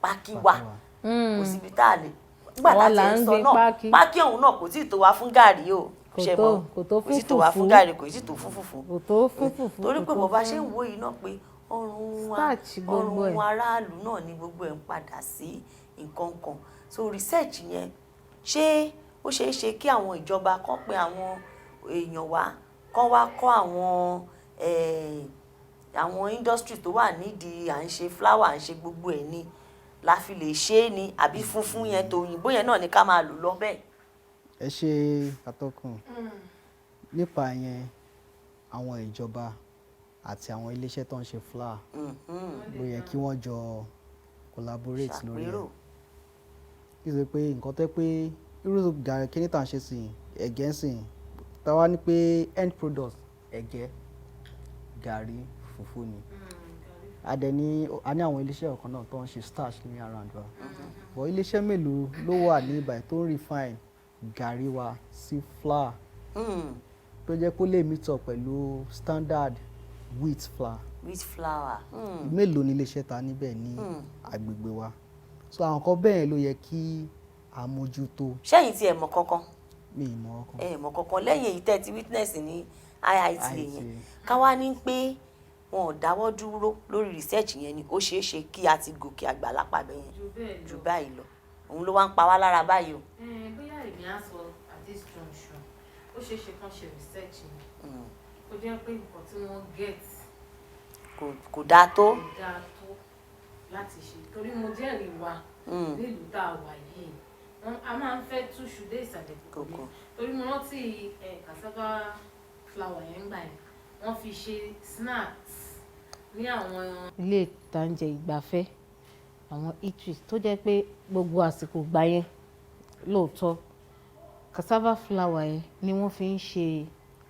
pákí wà, kò síbi tá a lè nígbà tá Àwa a là ti ń ń sọ gbin náà pákí. Pákí ọ̀hún náà kò tíì tó wa fún gàrí o. Kò Ṣe tó- mọ̀? Kò tó Kò fún tíì tó wa fún fùfú. gàrí, kò tíì tó fún fùfú. Kò tó fún fùfú. Torí Kò pé tó bó bá fún ṣe ń wo yìí náà pé ọrùn wa starch gbogbo ọrùn ẹ̀. Aráàlú náà ni gbogbo ẹ̀ ń padà sí nǹkan kan. So research yẹn, ṣé ó ṣeé ṣe kí àwọn ìjọba kan pe àwọn èèyàn wá, kán wá kọ́ àwọn industry tó wà nídìí à ń ṣe flour, à ń ṣe gbogbo ẹ̀ ni la fi lè ṣe é ni, àbí funfun yẹn tó òyìnbó yẹn náà ni ká máa lò lọ bẹ́ẹ̀? Ẹ ṣe, atọ́kùn. Nípa yẹn, àwọn ìjọba àti àwọn iléeṣẹ́ tó ń ṣe flour ló yẹ kí wọ́n jọ collaborate lórí ẹ̀. Ṣàpérò. Kí ṣe pé nǹkan tẹ́ pé irú gàrí kíní tá à ń ṣe sí ẹ̀gẹ́ sìn, táwa ní pé end product ẹ̀gẹ́, gàrí, fùfú ni. A dẹ̀ ní, a ní àwọn iléeṣẹ́ ọ̀kan náà tó ń ṣe starch ní around wa, but iléeṣẹ́ mélòó ló wà ní ibà tó ń refine gàrí wa sí flour tó jẹ́ kó lè meet up pẹ̀lú standard wheat flour? Wheat flour. Mélòó ni iléeṣẹ́ ta níbẹ̀ ní agbègbè wa? So àwọn kan bẹ́ẹ̀ ló yẹ kí a mójútó. Ṣẹ́yìn tí ẹ mọ̀ kankan? Mi ì mọ̀ ọkàn. Ẹ mọ̀ kankan lẹ́yìn èyí tẹ́ ti witness ní IITA yẹn? IITA. Ká wá ní pé wọn ò dáwọ́ dúró lórí research yẹn ni, ó ṣeé ṣe kí a ti gòkè àgbà lápá bẹ́ẹ̀ yẹn jù báyìí lọ. Òun ló wá ń pa wá lára báyìí o. Bóyá èmi á sọ at this junction, ó ṣeé ṣe kán ṣe research ni, kó jẹ́ pé nǹkan tí wọ́n get Kò dáa tó. Kò dáa tó láti ṣe, torí mo jẹ́rìí wa nílùú tá a wà yìí, a máa ń fẹ́ túṣu dé ìsàlẹ̀ kòkò ni. Kòkò. Torí mo rántí cassava flour yẹn, gbà yẹn wọ́n fi ṣe snacks ní àwọn ilé ìtànjẹ ìgbafẹ́, àwọn eateries, tó jẹ́ pé gbogbo àsìkò gbà yẹn, lóòótọ́, cassava flour yẹn ni wọ́n fi ń ṣe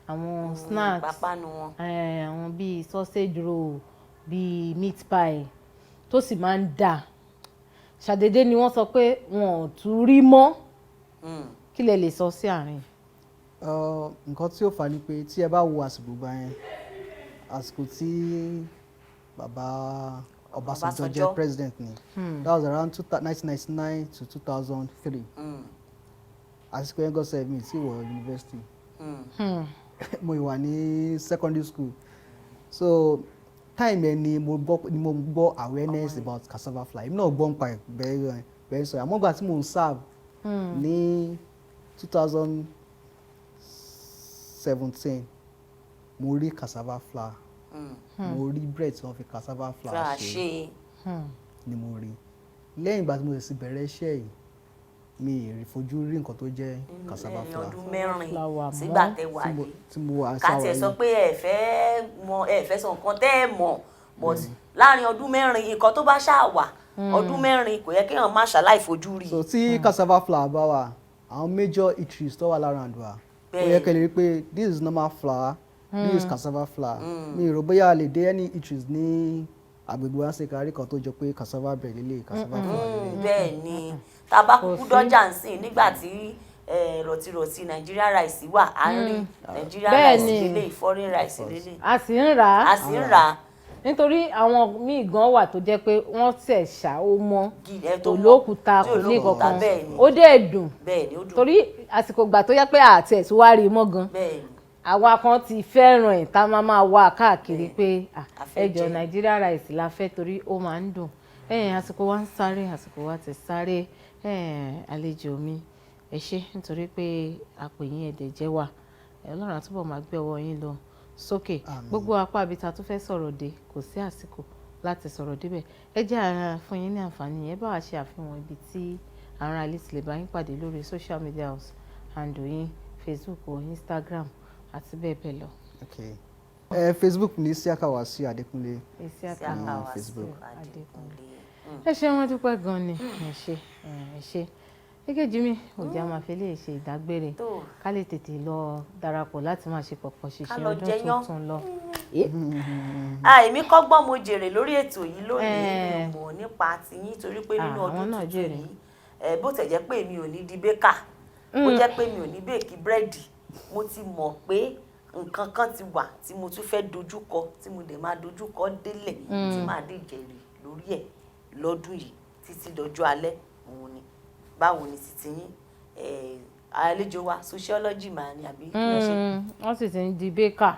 àwọn snacks, Pápánu wọn. Àwọn bíi sausage roll, bíi meat pie, tó sì máa ń dà. Ṣàdédé ni wọ́n sọ pé wọn ò tún rí mọ́. Kí lẹ lè sọ sí àárín? Nǹkan tí ó fà á ni pé tí ẹ bá wo àsìkò gbà yẹn, àsìkò tí bàbá Ọbásanjọ́ jẹ́ Ọbásanjọ́. president ni, that was around 1999 to 2003. Àsìkò yẹn, God save me, tí wọ university, mo wà ní secondary school. So time yẹn ni mo gbọ́ awareness about cassava flour. Èmi náà gbọ́ nípa ẹ̀ bẹ́ẹ̀ bẹ́ẹ̀ sọ, àmọ́ ìgbà tí mo ń serve ní 2017, mo rí cassava flour, mo rí bread tí wọ́n fi cassava flour Flour ṣe ṣe. Ni mo rí. Lẹ́yìn ìgbà tí mo sì bẹ̀rẹ̀ iṣẹ́ yìí, mi ì rí fojú rí nǹkan tó jẹ́ cassava Lẹ́yìn flour. ọdún 4 Flour mọ́. sígbà tẹ wà Tí mo yìí, tí mo wà ká tiẹ̀ sọ pé ẹ fẹ́ mọ, ẹ fẹ́ sọ nǹkan tẹ́ ẹ mọ̀, but láàrin ọdún 4, nǹkan tó bá ṣáà wà ọdún 4, kò yẹ kéèyàn má ṣàláì fojú rí. So tí cassava flour bá wà, àwọn major eateries tó wà l'around wa, ó yẹ kẹ́ lè rí pé this is normal flour, this is cassava flour. Mi ò rò bóyá a lè dé any eateries ní agbègbè wa ṣe kárí kan tó jọ pé cassava bread lélẹ̀, cassava flour lélẹ̀. Bẹ́ẹ̀ ni, tá a bá kúkú dọ́jà ń sìn nígbà tí rọ̀tìrọ̀tì Nigeria rice wà, à ń rí Nigeria rice lélẹ̀, foreign rice lélẹ̀. A sì ń rà á. A sì ń rà á. Nítorí àwọn míì gan wà tó jẹ́ pé wọ́n tẹ̀ ṣá, ó mọ́, ẹ tó kò mọ́, lókùúta, tí kò ò ní lókùúta, kankan, bẹ́ẹ̀ ni. ó dẹ̀ dùn. Bẹ́ẹ̀ ni, ó dùn. Torí àsìkò ìgbà tó yẹ pé àti ẹ̀ tún wá rí i mọ́ gan, àwa kan ti fẹ́ràn ẹ̀ tá a máa máa wá káàkiri pé ah, A fẹ́ ẹ jọ̀ọ́, jẹ. Nigeria rice la fẹ́, torí ó máa ń dùn. Ẹ̀yìn àsìkò wa ń sáré, àsìkò wa ti sáré. Ẹ̀yìn àlejò mi, ẹ ṣé nítorí pé àpè yín, ẹ̀dẹ̀ jẹ́ wà. Ọlọ́run á túbọ̀ máa gbé ọwọ́ yín lọ sókè. Àmín. Gbogbo apá ibi tá a tún fẹ́ sọ̀rọ̀ dé, kò sí àsìkò láti sọ̀rọ̀ débẹ̀. Ẹ jẹ́ ara fún yín ní àǹfààní yẹn, bá wa ṣe àfihàn ibi tí àwọn ará ilé ti lè bá yín pàdé lórí social media house handle yín, Facebook o, Instagram àti bẹ́ẹ̀ bẹ́ẹ̀ lọ. Okay. Facebook ní Isiaka Wasiu Adékúnlé. Isiaka Isiaka ní Wasiu Facebook. Adékúnlé. Ẹ ṣé, wọn dúpẹ́ gan ni. Ẹ ṣé, ẹ ṣé. Èkejì mi ò jẹ́ máa fi lè ṣe ìdágbére, Tó. ká lè tètè lọ darapọ̀ láti máa ṣe pọ̀pọ̀ Ká ṣìṣe lọ ọdún jẹyán. tuntun lọ. Ah, èmi kọ́gbọ́n, mo jèrè lórí ètò yìí lónìí. Mi ò mọ̀ nípa tiyín, torí pé nínú Ah, ọdún àwọn náà tuntun jèrè. yìí, bó tẹ̀ jẹ́ pé èmi ò ní di baker, bó jẹ́ pé mi ò ní bake búrẹ́dì, mo ti mọ̀ pé nǹkan kan ti wà tí mo tún fẹ́ dojúkọ, tí mo dẹ̀ máa dojúkọ délẹ̀, tí màá dé jèrè lórí ẹ̀ lọ́dún yìí títí dọjọ́ alẹ́. Òun ni báwo ni títí yín, àlejò wa, sociology mà ní, àbí kí ló ṣe? Wọ́n sì ti ń di baker.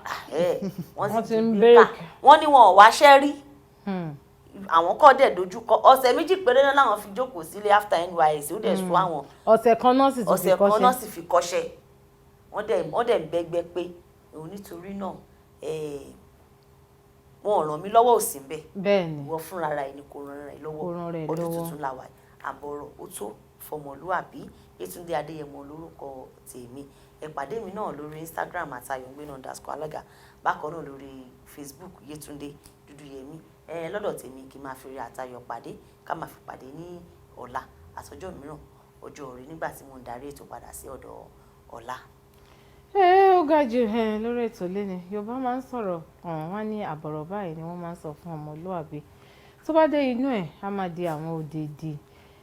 Wọ́n Wọ́n sì ti ń di baker. bake. Wọ́n ní wọn ò wáṣẹ́ rí, àwọn kọ́ dẹ̀ dojúkọ. Ọ̀sẹ̀ 2 péré náà làwọn fi jókòó sílé after NYSC, ó dẹ̀ sú àwọn. Ọ̀sẹ̀ kan náà sì tún fi Ọ̀sẹ̀ kan náà kọ́ṣẹ́. sì fi kọ́ṣẹ́. Wọ́n dẹ̀ ń bẹ́gbẹ́ pé òun, nítorí náà wọn ò ràn mí lọ́wọ́, ò sí ń bẹ̀. Bẹ́ẹ̀ ni. Ìwọ fúnra ra ẹni kò ràn rẹ̀ lọ́wọ́. Kò ràn rẹ̀ Ọdún lọ́wọ́. tuntun la wà yìí. Àbọ̀rọ̀ ó tó fọmọlúàbí. Yétúndé Adéyẹmọ lórúkọ tèmi. Ẹ pàdé mi náà lórí Instagram àti ayọ̀ngbẹ́nà_alága, bákan náà lórí Facebook, Yétúndé Dúdúyẹmí. Ẹ lọ́dọ̀ tèmi, kí n máa fi rí àtayọ̀ pàdé, ká máa fi pàdé ní ọ̀la àtọjọ́ mìíràn, ọjọ́ orí, nígbà tí mo ń darí ètò padà sí ọ̀dọ̀ ọ̀la. Ẹ ó ga jù ẹ lórí ètò lẹ́ni. Yorùbá máa ń sọ̀rọ̀ ọ̀hún, wọ́n ní àbọ̀rọ̀ báyìí ni wọ́n máa ń sọ fún ọmọlúàbí, tó bá dé inú ẹ̀, á máa di àwọn òdìdí.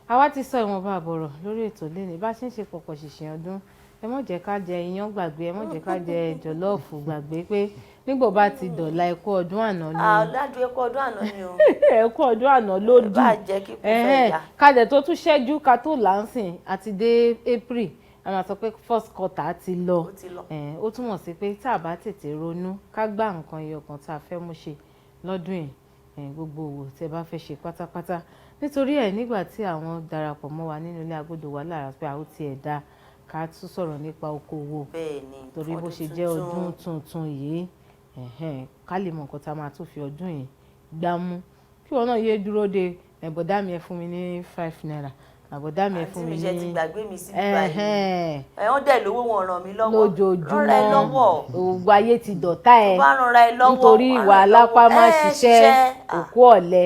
Àwa ti sọ ìwọ̀nba àbọ̀rọ̀ lórí ètò lẹ́ni. Bá ṣe ń ṣe pọ̀pọ̀ ṣìnṣìn ọdún, ẹ má jẹ́ ká jẹ iyán gbàgbé, ẹ má jẹ́ ká jẹ jollof gbàgbé, pé nígbà bá ti dọ̀la, ẹkú ọdún àná ni. Aládùn, ẹkú ọdún àná ni o. Ẹkú ọdún àná ló dùn. Bá jẹ́ kíkú fẹ́ yá. Kájẹ tó tún ṣẹ́jú ká tó láǹsìn àti dé April, a máa sọ pé first quarter ti lọ. Ó ti lọ. Ó túmọ̀ sí pé tá a bá tètè ronú ká gbá nǹkan ẹyọ kan tá a fẹ́ mú ṣe lọ́dún yìí. Gbogbo òwò tẹ́ bá fẹ́ ṣe pátápátá. Nítorí ẹ̀, nígbà tí àwọn darapọ̀ mọ́ wa nínú ilé agodo wa lára pé a ó tiẹ̀ dá ká tún sọ̀rọ̀ nípa okòwò, torí bó Ọdún ṣe jẹ́ tuntun. Ọdún tuntun yìí, ẹ̀hẹ́n, ká lè mọ nǹkan tá a máa tún fi ọdún yìí gbámú, kí wọn náà yé dúró de ẹ̀bọ̀dá mi, ẹ fún mi ní ₦5, àbọ̀dá mi, ẹ Àǹtí fún mi, mi ṣe ti ní gbàgbé mi sí báyìí? Ẹ̀hẹ́n. Ẹ wọ́n dẹ̀ lówó, wọn ràn mí lọ́wọ́. Lójoojúmọ́. Ràn ẹ lọ́wọ́. Ògbó ayé ti dọ̀tá ẹ Tó bá ràn ra ẹ lọ́wọ́, nítorí wàá ìwà ràn ẹ alápá lọ́wọ́. má Ẹ ṣiṣẹ́ ṣiṣẹ́. Ah. òkú ọ̀lẹ.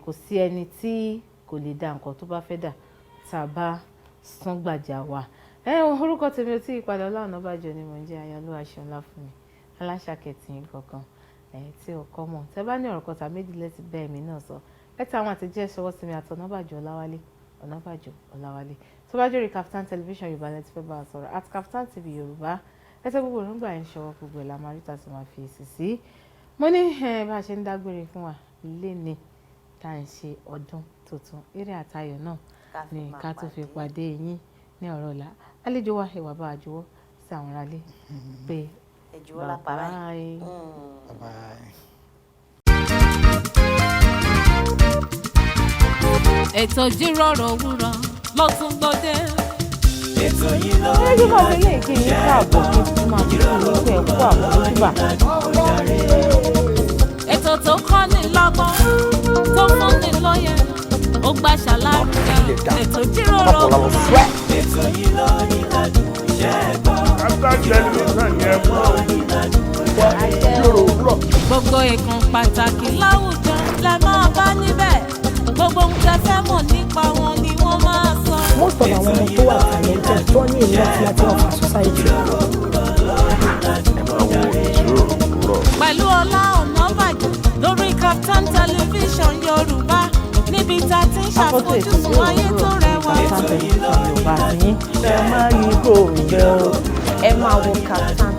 Kò sí ẹni tí kò lè dá nǹkan tó bá fẹ́ dà tá a bá sán gbàjà wa. Orúkọ tèmi ò tí ì padà, Ọlá Ọ̀nàbàjọ ni mò ń jẹ́. Ayọ̀lúwa ṣeun fún mi aláṣàkẹ́tì kankan tí ọkọ mọ̀. Tẹ́ bá ní ọ̀rọ̀ kan tàbí méjì lẹ́tì bẹ́ẹ̀ mi náà sọ, ẹ tẹ àwọn àtẹ̀jẹ́ ṣọwọ́ sí mi àti Ọ̀nàbàjọ Ọláwálé, Ọ̀nàbàjọ Ọláwálé. Tó bá jórí Kaftan Television Yorùbá lẹ́tí fẹ́ bá a sọ̀rọ̀, @KaftanTV Yorùbá. Ẹ tẹ gbogbo òrùngbà yẹn ṣọwọ́, gbogbo ẹ̀ la máa rí tá a sì máa fi èsì sí. Mo ní bá a ṣe ń dágbére fún wa léni tá à ń ṣe ọdún tuntun, eré àtayọ̀ náà Ká fi ni máa ká tó fi pàdé. Pàdé yín ní ọ̀rọ̀ ọ̀la. Àlejò wa, ìwà bá a juwọ́ sí àwọn aráalé pé Ẹ juwọ́ lápá báyìí. bye. Bye. Ètò ìjíròrò òwúrọ̀ ló tún gbòde. Ètò yìí ló Ẹ jẹ́ máa fi lè kí yín káàbọ̀, kí n tún máa fi kí yín pé ẹ kú àmójúbà. Ètò tó kọ́ni lọ́gbọ́n, tó fúnni lóye, ó gbà ṣàlàyé. Ètò ìjíròrò òwúrọ̀. Ètò yìí ló ní ládùn iṣẹ́ gbọ́. Kaftan Television yẹn mọ́ o. Ìjíròrò òwúrọ̀. Gbogbo ìkan pàtàkì láwùjọ lẹ máa bá níbẹ̀, gbogbo ohun tẹ́ fẹ́ mọ̀ nípa wọn ni wọ́n máa sọ. Most of àwọn ọmọ tó wà talented, tó ní a lot láti offer society. Ẹ máa wo ìjíròrò òwúrọ̀. Pẹ̀lú Ọlá Ọ̀nàbàjọ lórí Kaftan Television Yorùbá, níbi tá a ti ń Akọ́tún ètò ṣàfojúsùn ìjíròrò ayé tó òwúrọ̀ rẹwà. Kaftan Television Yorùbá àti yín. Ẹ má yí kò bẹ́ o. Ẹ máa wo Kaftan.